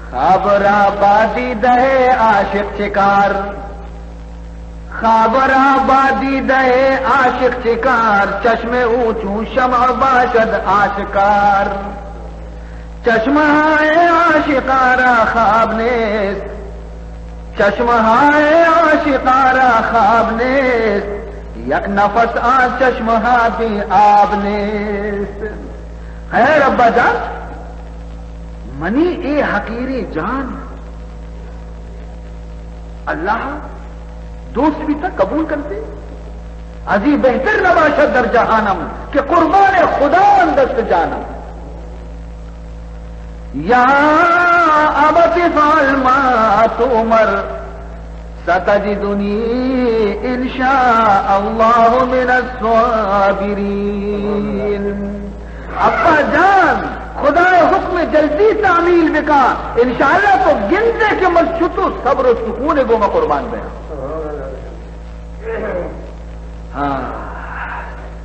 خواب را با دیدہ عاشق چکار، خواب را با دیدہ عاشق چکار، چشم او چون شمع باشد آشکار۔ چشمہائے عاشقاں را خواب نیست، چشمہائے عاشقاں را خواب نیست، یک نفس آ چشمہا بے آب نیست۔ خیر ابا جان، منی اے حقیریں جان اللہ دوست بیتا، قبول کنتے؟ ازی بہتر نباشد در جہانم کہ قربان خداوند است جانم۔ يا أبت افعل ما تؤمر ستجدني إن شاء الله من الصابرين۔ ابا جان، خدائے حکم جلدی تعمیل بکا، انشاءاللہ تو گندے کہ من چتو صبر و سکون گوما قربان بیاں۔ ہاں،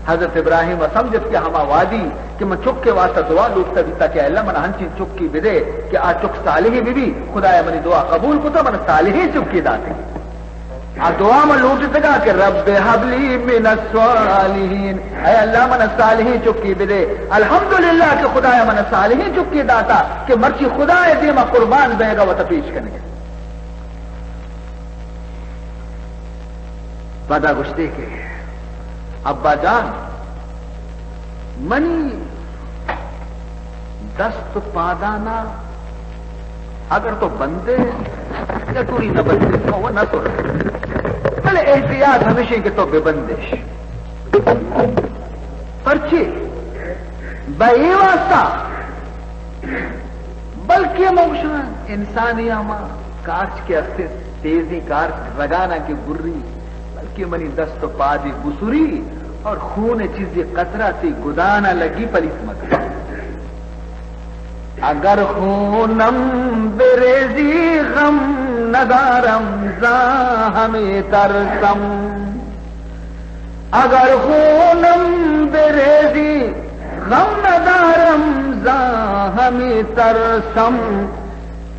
حضرت ابراہیم ء سمجھت کہ ہما وہدی کہ من چکے واسطہ دعا لوٹتا بیتا کہ اللہ من ہنچیں چکے بدے کہ آ چک صالحے بہ بی، خدایا منی دعا قبول کتا، من صالحیں چکے داتے۔ آ دعا من لوٹتگا کہ رب هب لي من الصالحين، اے اللہ من صالحیں چکے بدے۔ الحمدللہ کہ خدایا من صالحیں چکے داتا کہ مرچی خدائے دیما قربان بیگا وتا پیش کنگے۔ پدا گوشتے کہ ابا جان، منی دست و پادانا اگر تو بندے یا توری نہ بندے، تو وہ نہ تو، بلے احتیاط ہمیشیں کہ تو بے بندش۔ پرچے؟ بہ اے واسطہ بلکہ من گوشاں انسانی ہما کارچ کہ است، تیزیں کارچ، رگانا کہ بری، بلکہ منی دست و پادی بسری اور خون چیزی قطرہ تی گدانا لگی، پلیت مکن۔ اگر خونم بریزی غم ندارم، زان ہمے ترسم۔ اگر خونم بریزی غم ندارم، زان ہمے ترسم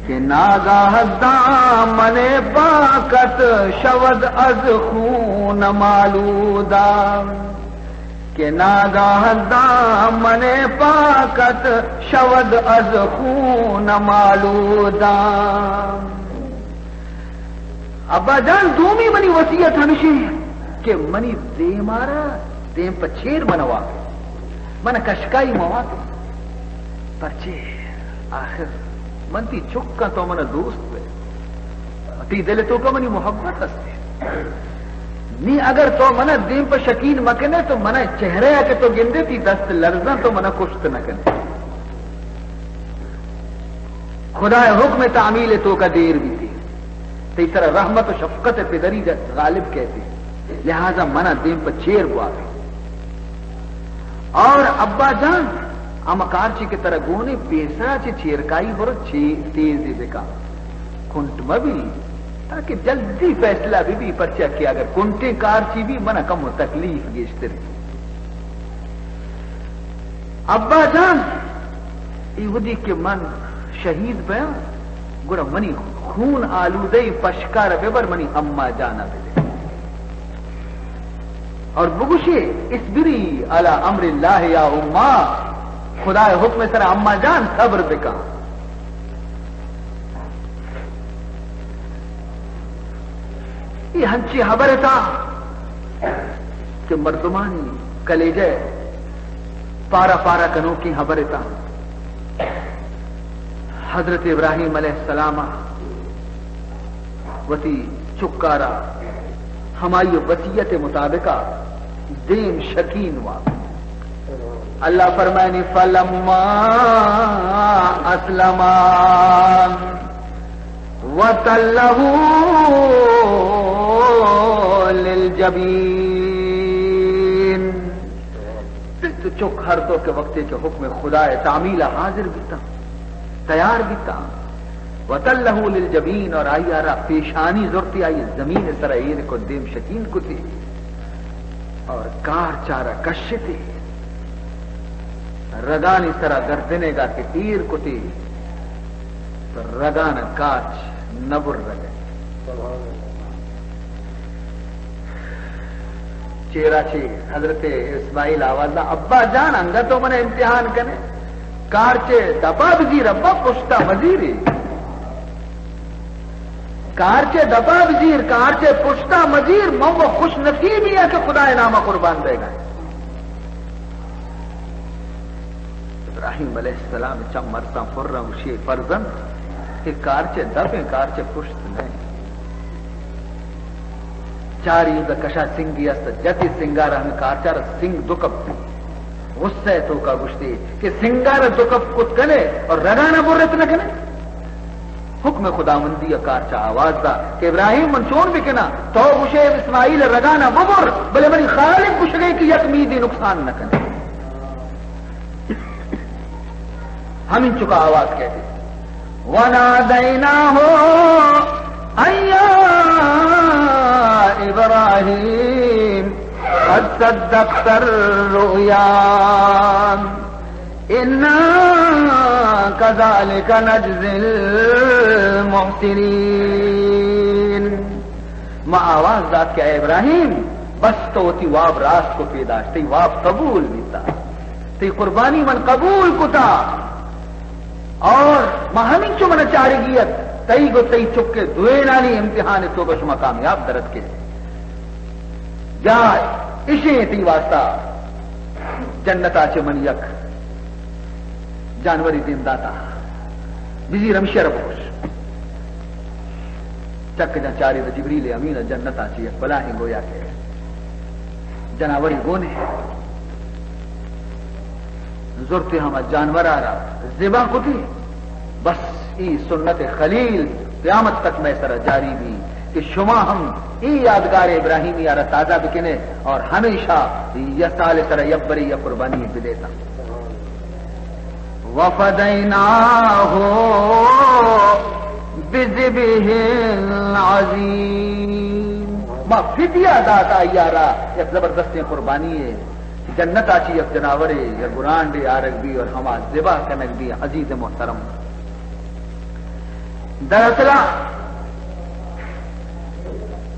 کہ ناگاہ دامن پاکت شود از خونم آلودہ، کہ ناگاہ دامن پاکت شود از خونم آلودہ۔ ابا جان، دومی منی وصیت ہمیشیں کہ منی دیمارا دیم پہ چیر منوا، من کشکائی موا۔ پرچے؟ آخر من تی چکاں، تو منا دوست بے، تی دل توکا منی محبت است۔ نی اگر تو منا دیم پہ شکیل مکنے تو منا چہرہ کہ تو گندے تی دست لرزاں، تو منا کشت نہ کنے۔ خدائے حکم تعمیل توکا دیر بیتی۔ تئی سرا رحمت و شفقت پدری جا غالب کہتے، لہذا منا دیم پہ چیر بواتے۔ اور ابا جان، ہما کارچی کہ ترا گونے پیسرا چہ چیرکائی برو، چی تیزی بکا، کنٹ مبی، تاکہ جلدی فیصلہ بہ بی، پرچا کہ اگر کنٹیں کارچی بی منا کم و تکلیف گیشتر۔ ابا جان، اے وھدی کہ من شہید بیاں، گڑا منی خون آلودہ پشکار ببر، منی اما جانا بدے۔ اور بگوشے، اصبری علی امر اللہ یا اما، خدائے حکم سر اما جان صبر بکا۔ ہنچیں ہبر اتاں کہ مردمانی کلیجہ پارا پارا کنوکیں ہبر اتاں۔ حضرت ابراہیم علیہ السلام ءَ وتی چکارا ہمائی وصیت مطابق ءَ دیم شکین وا۔ اللہ فرمائنی، فلما اسلما وتلہ للجبین۔ تو چک ہر دو کہ وقتی کہ حکم خدا ءِ تعمیل ءَ حاضر بیتا، تیار بیتا، وتلہ للجبین، اور آئی ءَ را پیشانی زرتی، آئی زمین ءِ سرا ایر کو، دیم شکین کتی اور کارچ ءَ را کشتی، رگانی سرا گردنے گا کہ ایر کتی، تو رگان کارچ نہ برگ ءَ۔ چیرا چی حضرت اسماعیل آواز دا، ابا جان، انگا تو من امتحان کنے، کارچے دپا بزیر ابا، پشتا مزیری۔ کارچے دپا بزیر، کارچے پشتا مزیر، من وہ خوش نصیبی ہے کہ خدا نام قربان دے گا۔ ابراہیم علیہ السلام چم مرساں پر گوشی، فرزند، کہ کارچے دپ ہیں، کارچے پشت نہیں۔ چاری ادا کشا سنگی است، جتی سنگار ہمیں کارچار سنگ دو کپ۔ غصہ توکا گوشتی کہ سنگار دو کپ کت کنے اور رگانا برت نہ کنے۔ حکم خداوندی ءَ کارچا آواز دا کہ ابراہیم، من چون بکناں؟ تو گوشے اسماعیل رگانا ببر، بلے منی خالق گوشگے کہ یک میدی نقصان نہ کنے۔ ہمینچکا آواز کئیت۔ ونادیناہ ان یا ابراہیم قد صدقت الرؤیا انا کذالک نجزی المحسنین۔ ما آواز دات کہ اے ابراہیم، بس تو وتی واب راست کو پیداشت، تئی واب قبول بیتا، تئی قربانی من قبول کتا، اور ما ہمینچو من چارگی ات، تئی گو تئی چکے دوینانی امتحان توکا شما کامیاب درت کے۔ جائے، اشیں تئی واسطہ جنتا چہ من یک جانوری دیم داتا، بزیر ہمشی را بکش۔ چک جان چاری تو جبریل امین جنتا چہ یک بلاہیں گویا کہ جناوری گونے زرتے ہما جانورا را ذبح کتی۔ بس ای سنت خلیل قیامت تک مئے سرا جاری بی کہ شما ہم ای یادگار ابراہیمی آ را تازہ بکنے اور ہمیشہ یہ سال سرا یک بری یا قربانی بدیتا۔ وفدیناہ بذبح عظیم۔ ما فدیہ داتا آئی را یک زبردستیں قربانی ہے۔ جنتا چی یک جناورے یا گرانڈے آرگ بی اور ہما ذبح کنگ بی، عزیز محترم۔ دراصل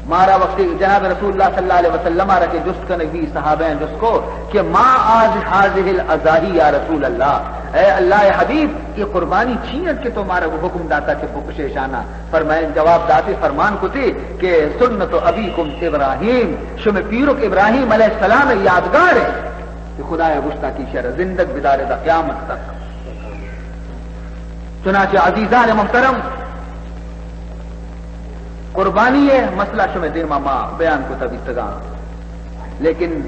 مارا وقتی جناب رسول اللہ صلی اللہ علیہ وسلم آرا کہ جست کنگ بی، صحابہ جست کو کہ ما آج هذه الاضاحی یا رسول اللہ، اے اللہ حبیب، یہ قربانی چی انت کہ تو مارا حکم داتا کہ بکشے شانا؟ فرمائیں، جواب داتے، فرمان کتے کہ سنت ابیکم ابراہیم، شمے پیرک ابراہیم علیہ السلام یادگار ہے کہ خدایا گوشتا کہ شر زندگ بدارے دا قیامت تک۔ چنانچہ عزیزان محترم، قربانی ہے مسئلہ شمے دیما ما بیان کتا بیتگاں، لیکن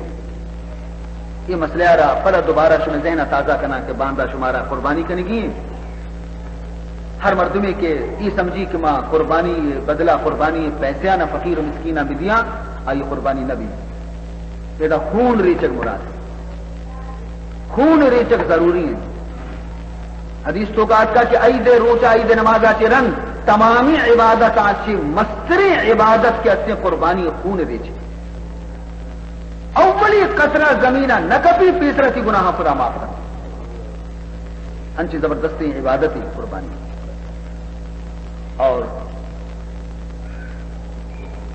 یہ مسئلہ را پدا دوبارہ شمے ذہن تازہ کناں کہ باندا شمارا قربانی کنگی ہیں۔ ہر مردمے کہ ای سمجھی کہ ما قربانی بدلا قربانی پیسے آنا فقیر و مسکین بدیاں، آئی قربانی نہ بی۔ ادا خون ریچگ مراد ہے۔ خون ریچگ ضروری ہے۔ حدیث توکا آتکا کہ عید روچا، عید نمازا چہ رند تمامی عبادت آ چہ مستریں عبادت کہ استیں قربانی خون ریچگ۔ اولی قطرہ زمین ء نہ کپی، پیسرا تی گناہ خدا معاف کن۔ انچی زبردستیں عبادتی قربانی۔ اور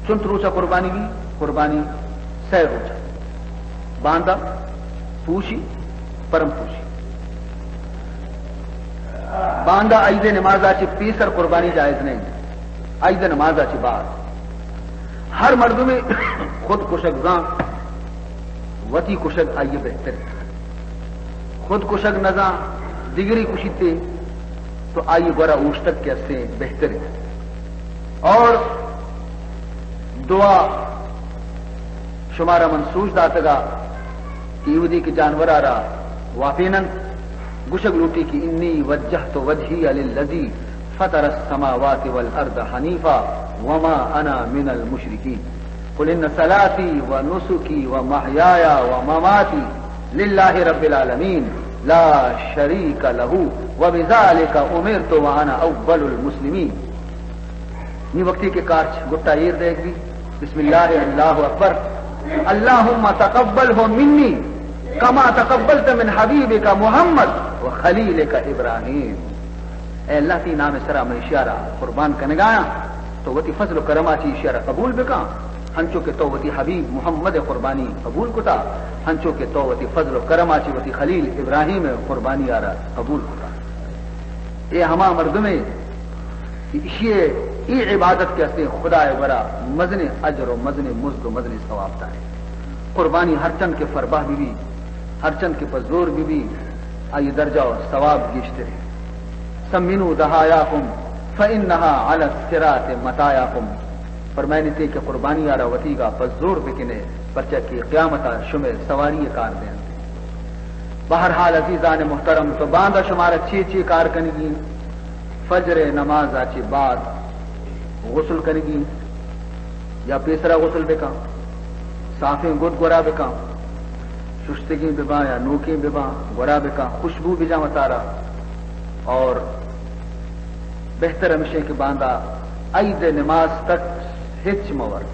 چنت روچا قربانی بی؟ قربانی سہ روچا۔ باندا پوشی، پرم پوشی۔ باندا عید نمازا چہ پیسر قربانی جائز نہیں، عید نمازا چہ بعد۔ ہر مردمے خود کشگ زان، وتی کشگ آئی بہتر۔ خود کشگ نزان، دگری کشیتے تو آئی گورا اوشتگ کہ اسے بہتر۔ اور دعا شمارا من سوج داتگا کہ ایودی کہ جانورا را واپینن، گشگ لوٹی کہ انی وجہت وجہی للذی فطر السماوات والارض حنیفا وما انا من المشرکین۔ قل ان صلاتی و نسکی و محیایا و مماتی للہ رب العالمین لا شریک لہ و بذالک امرت و انا اول المسلمین۔ نی وقتی کہ کارچ گٹا ایر دیگ بی، بسم اللہ، اللہ اکبر، اللہم تقبلہ منی کما تقبلت من حبیبک محمد و خلیلک ابراہیم۔ اے اللہ، تی نام سرا من اشیارا قربان کنگایاں، تو وتی فضل و کرما چی اشیارا قبول بکاں، ہنچو کہ تو وتی حبیب محمد قربانی قبول کتا، ہنچو کہ تو وتی فضل و کرما چی وتی خلیل ابراہیم قربانی آرا قبول کتا۔ اے ہما مردمے کہ اشی ء اے عبادت کہ استیں خدا ء گورا مزنیں اجر و مزنیں مزد و مزنیں ثواب دارے۔ قربانی ہرچند کہ فربہ بہ بی، ہرچند کہ پہ زور بہ بی، آئی درجہ و ثواب گیشترے۔ سمنوا ضحایاکم فانہا علی الصراط مطایاکم۔ فرمائنتے کہ قربانی آرا وتیگا پہ زور بکنے، پرچہ کہ قیامتا شمے سواری کار دینتے۔ بہرحال عزیزان محترم، تو باندا شمارا چی چی کار کنگی؟ فجر نماز آ چی بعد غسل کنگی، یا پیسرا غسل بکن، صافیں گد گورا بکن، ششتگیں بباں یا نوکیں بباں، گورا بکن، خوشبو بجاں وتارا۔ اور بہتر ہمشیں کہ باندا عید نماز تک ہچ مور۔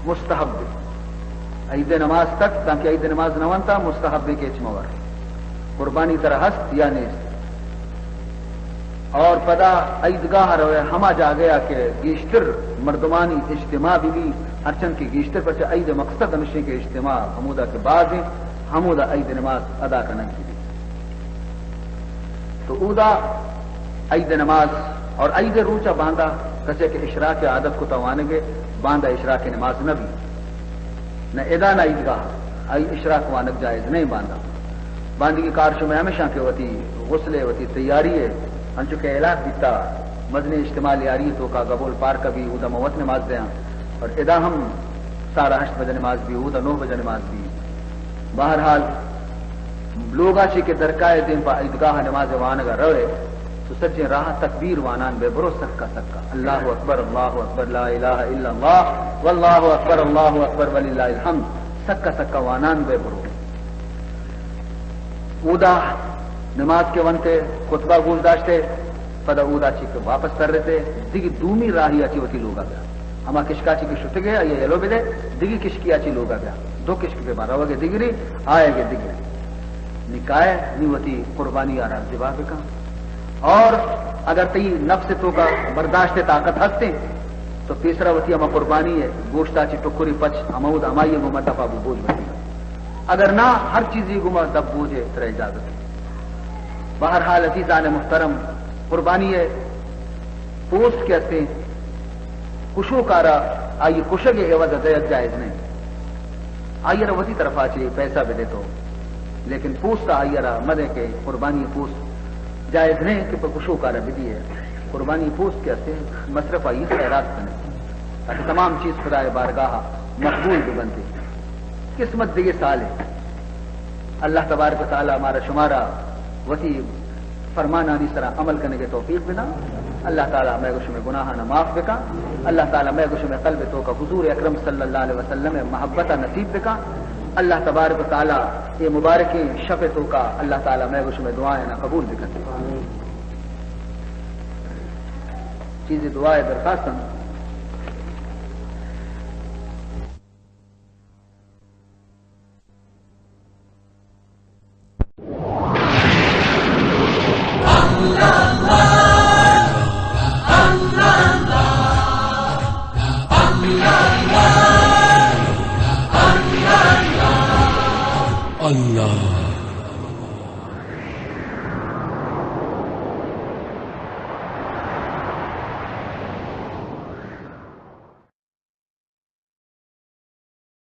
مستحب۔ عید نماز تک، تانکہ عید نماز نہ ونتا، مستحب کہ ہچ مور۔ قربانی ترا ہست یا نیست؟ اور پدا عیدگاہ روئے، ہما جاگہ کہ گیشتر مردمانی اجتماع بہ بی، ہرچند کہ گیشتر پرچہ عید مقصد ہمشیں کہ اجتماع، ہمودا کہ بازیں، ہمودا عید نماز ادا کنگ بہ بی۔ تو اودا عید نماز اور عید روچا باندا کسے کہ اشراق عادت کتا وانگے، باندا اشراق نماز نہ بی۔ نہ ادا نہ عیدگاہ، آئی اشراق وانگ جائز نہیں باندا۔ باندگی کار شمے ہمیشاں کہ وتی غسل، وتی تیاری ہے، انچو کہ اعلان بیتا، مزنیں اجتماع لیاری تو کا گبول پارک بی، اودا موت نماز دیاں۔ اور ادا ہم سارا ہشت بجے نماز بی، اودا نو بجے نماز بی۔ بہرحال، لوگا چی کہ درکائے دیم پہ عیدگاہ نماز وانگا روئے، تو سجیں راہ تکبیر وانان بے برو سکا سکا۔ اللہ اکبر، اللہ اکبر، لا الہ الا اللہ، واللہ اکبر، اللہ اکبر، وللہ الحمد۔ سکا سکا وانان بے برو۔ اودا نماز کے ونتے، خطبہ گوش داشتے، پدا اودا چی کہ واپس ترتے، دگی دومی راہی آ چی وتی لوگا بیا۔ ہما کشکا چی کہ شتگے، آئی یلو بدے، دگی کشکی آ چی لوگا بیا۔ دو کشک بہ باں، روگ دگری، آئے گے دگری۔ نکائے، نی وتی قربانی آرا ذبح بکن۔ اور اگر تئی نفس تو کا برداشت طاقت ہستے، تو پیسرا وتی ہما قربانی ہے، گوشتا چی ٹکری پچ، ہمود ہمائی گو مدفع بو بوج بتی۔ اگر نہ، ہر چیزی گما دپ بوجے ترا اجازت ہے۔ بہرحال عزیزان محترم، قربانی ہے پوست کہ استیں کشوکارا آئی کشگ عوض دیگ جائز نہیں۔ آئی را وتی طرفا چی پیسہ بدے تو، لیکن پوست آئی را مدے کہ قربانی پوست جائز نہیں کہ پہ کشوکارا بدیے۔ قربانی پوست کہ استیں مصرف آئی خیرات کنے، تاکہ تمام چیز خدائے بارگاہ مقبول ببنتے۔ قسمت دگہ سال ہے۔ اللہ تبارک و تعالی مارا شمارا وتی فرمانانی سرا عمل کنگے توفیق بدا۔ اللہ تعالی مئے گو شمے گناہانا معاف بکا۔ اللہ تعالی مئے گو شمے قلب توکا حضور اکرم صلی اللہ علیہ وسلم محبت نصیب بکا۔ اللہ تبارک و تعالی اے مبارکیں شپ توکا اللہ تعالی مئے گو شمے دعایانا قبول بکا۔ چیزی دعائے درخواستن۔ اللہ۔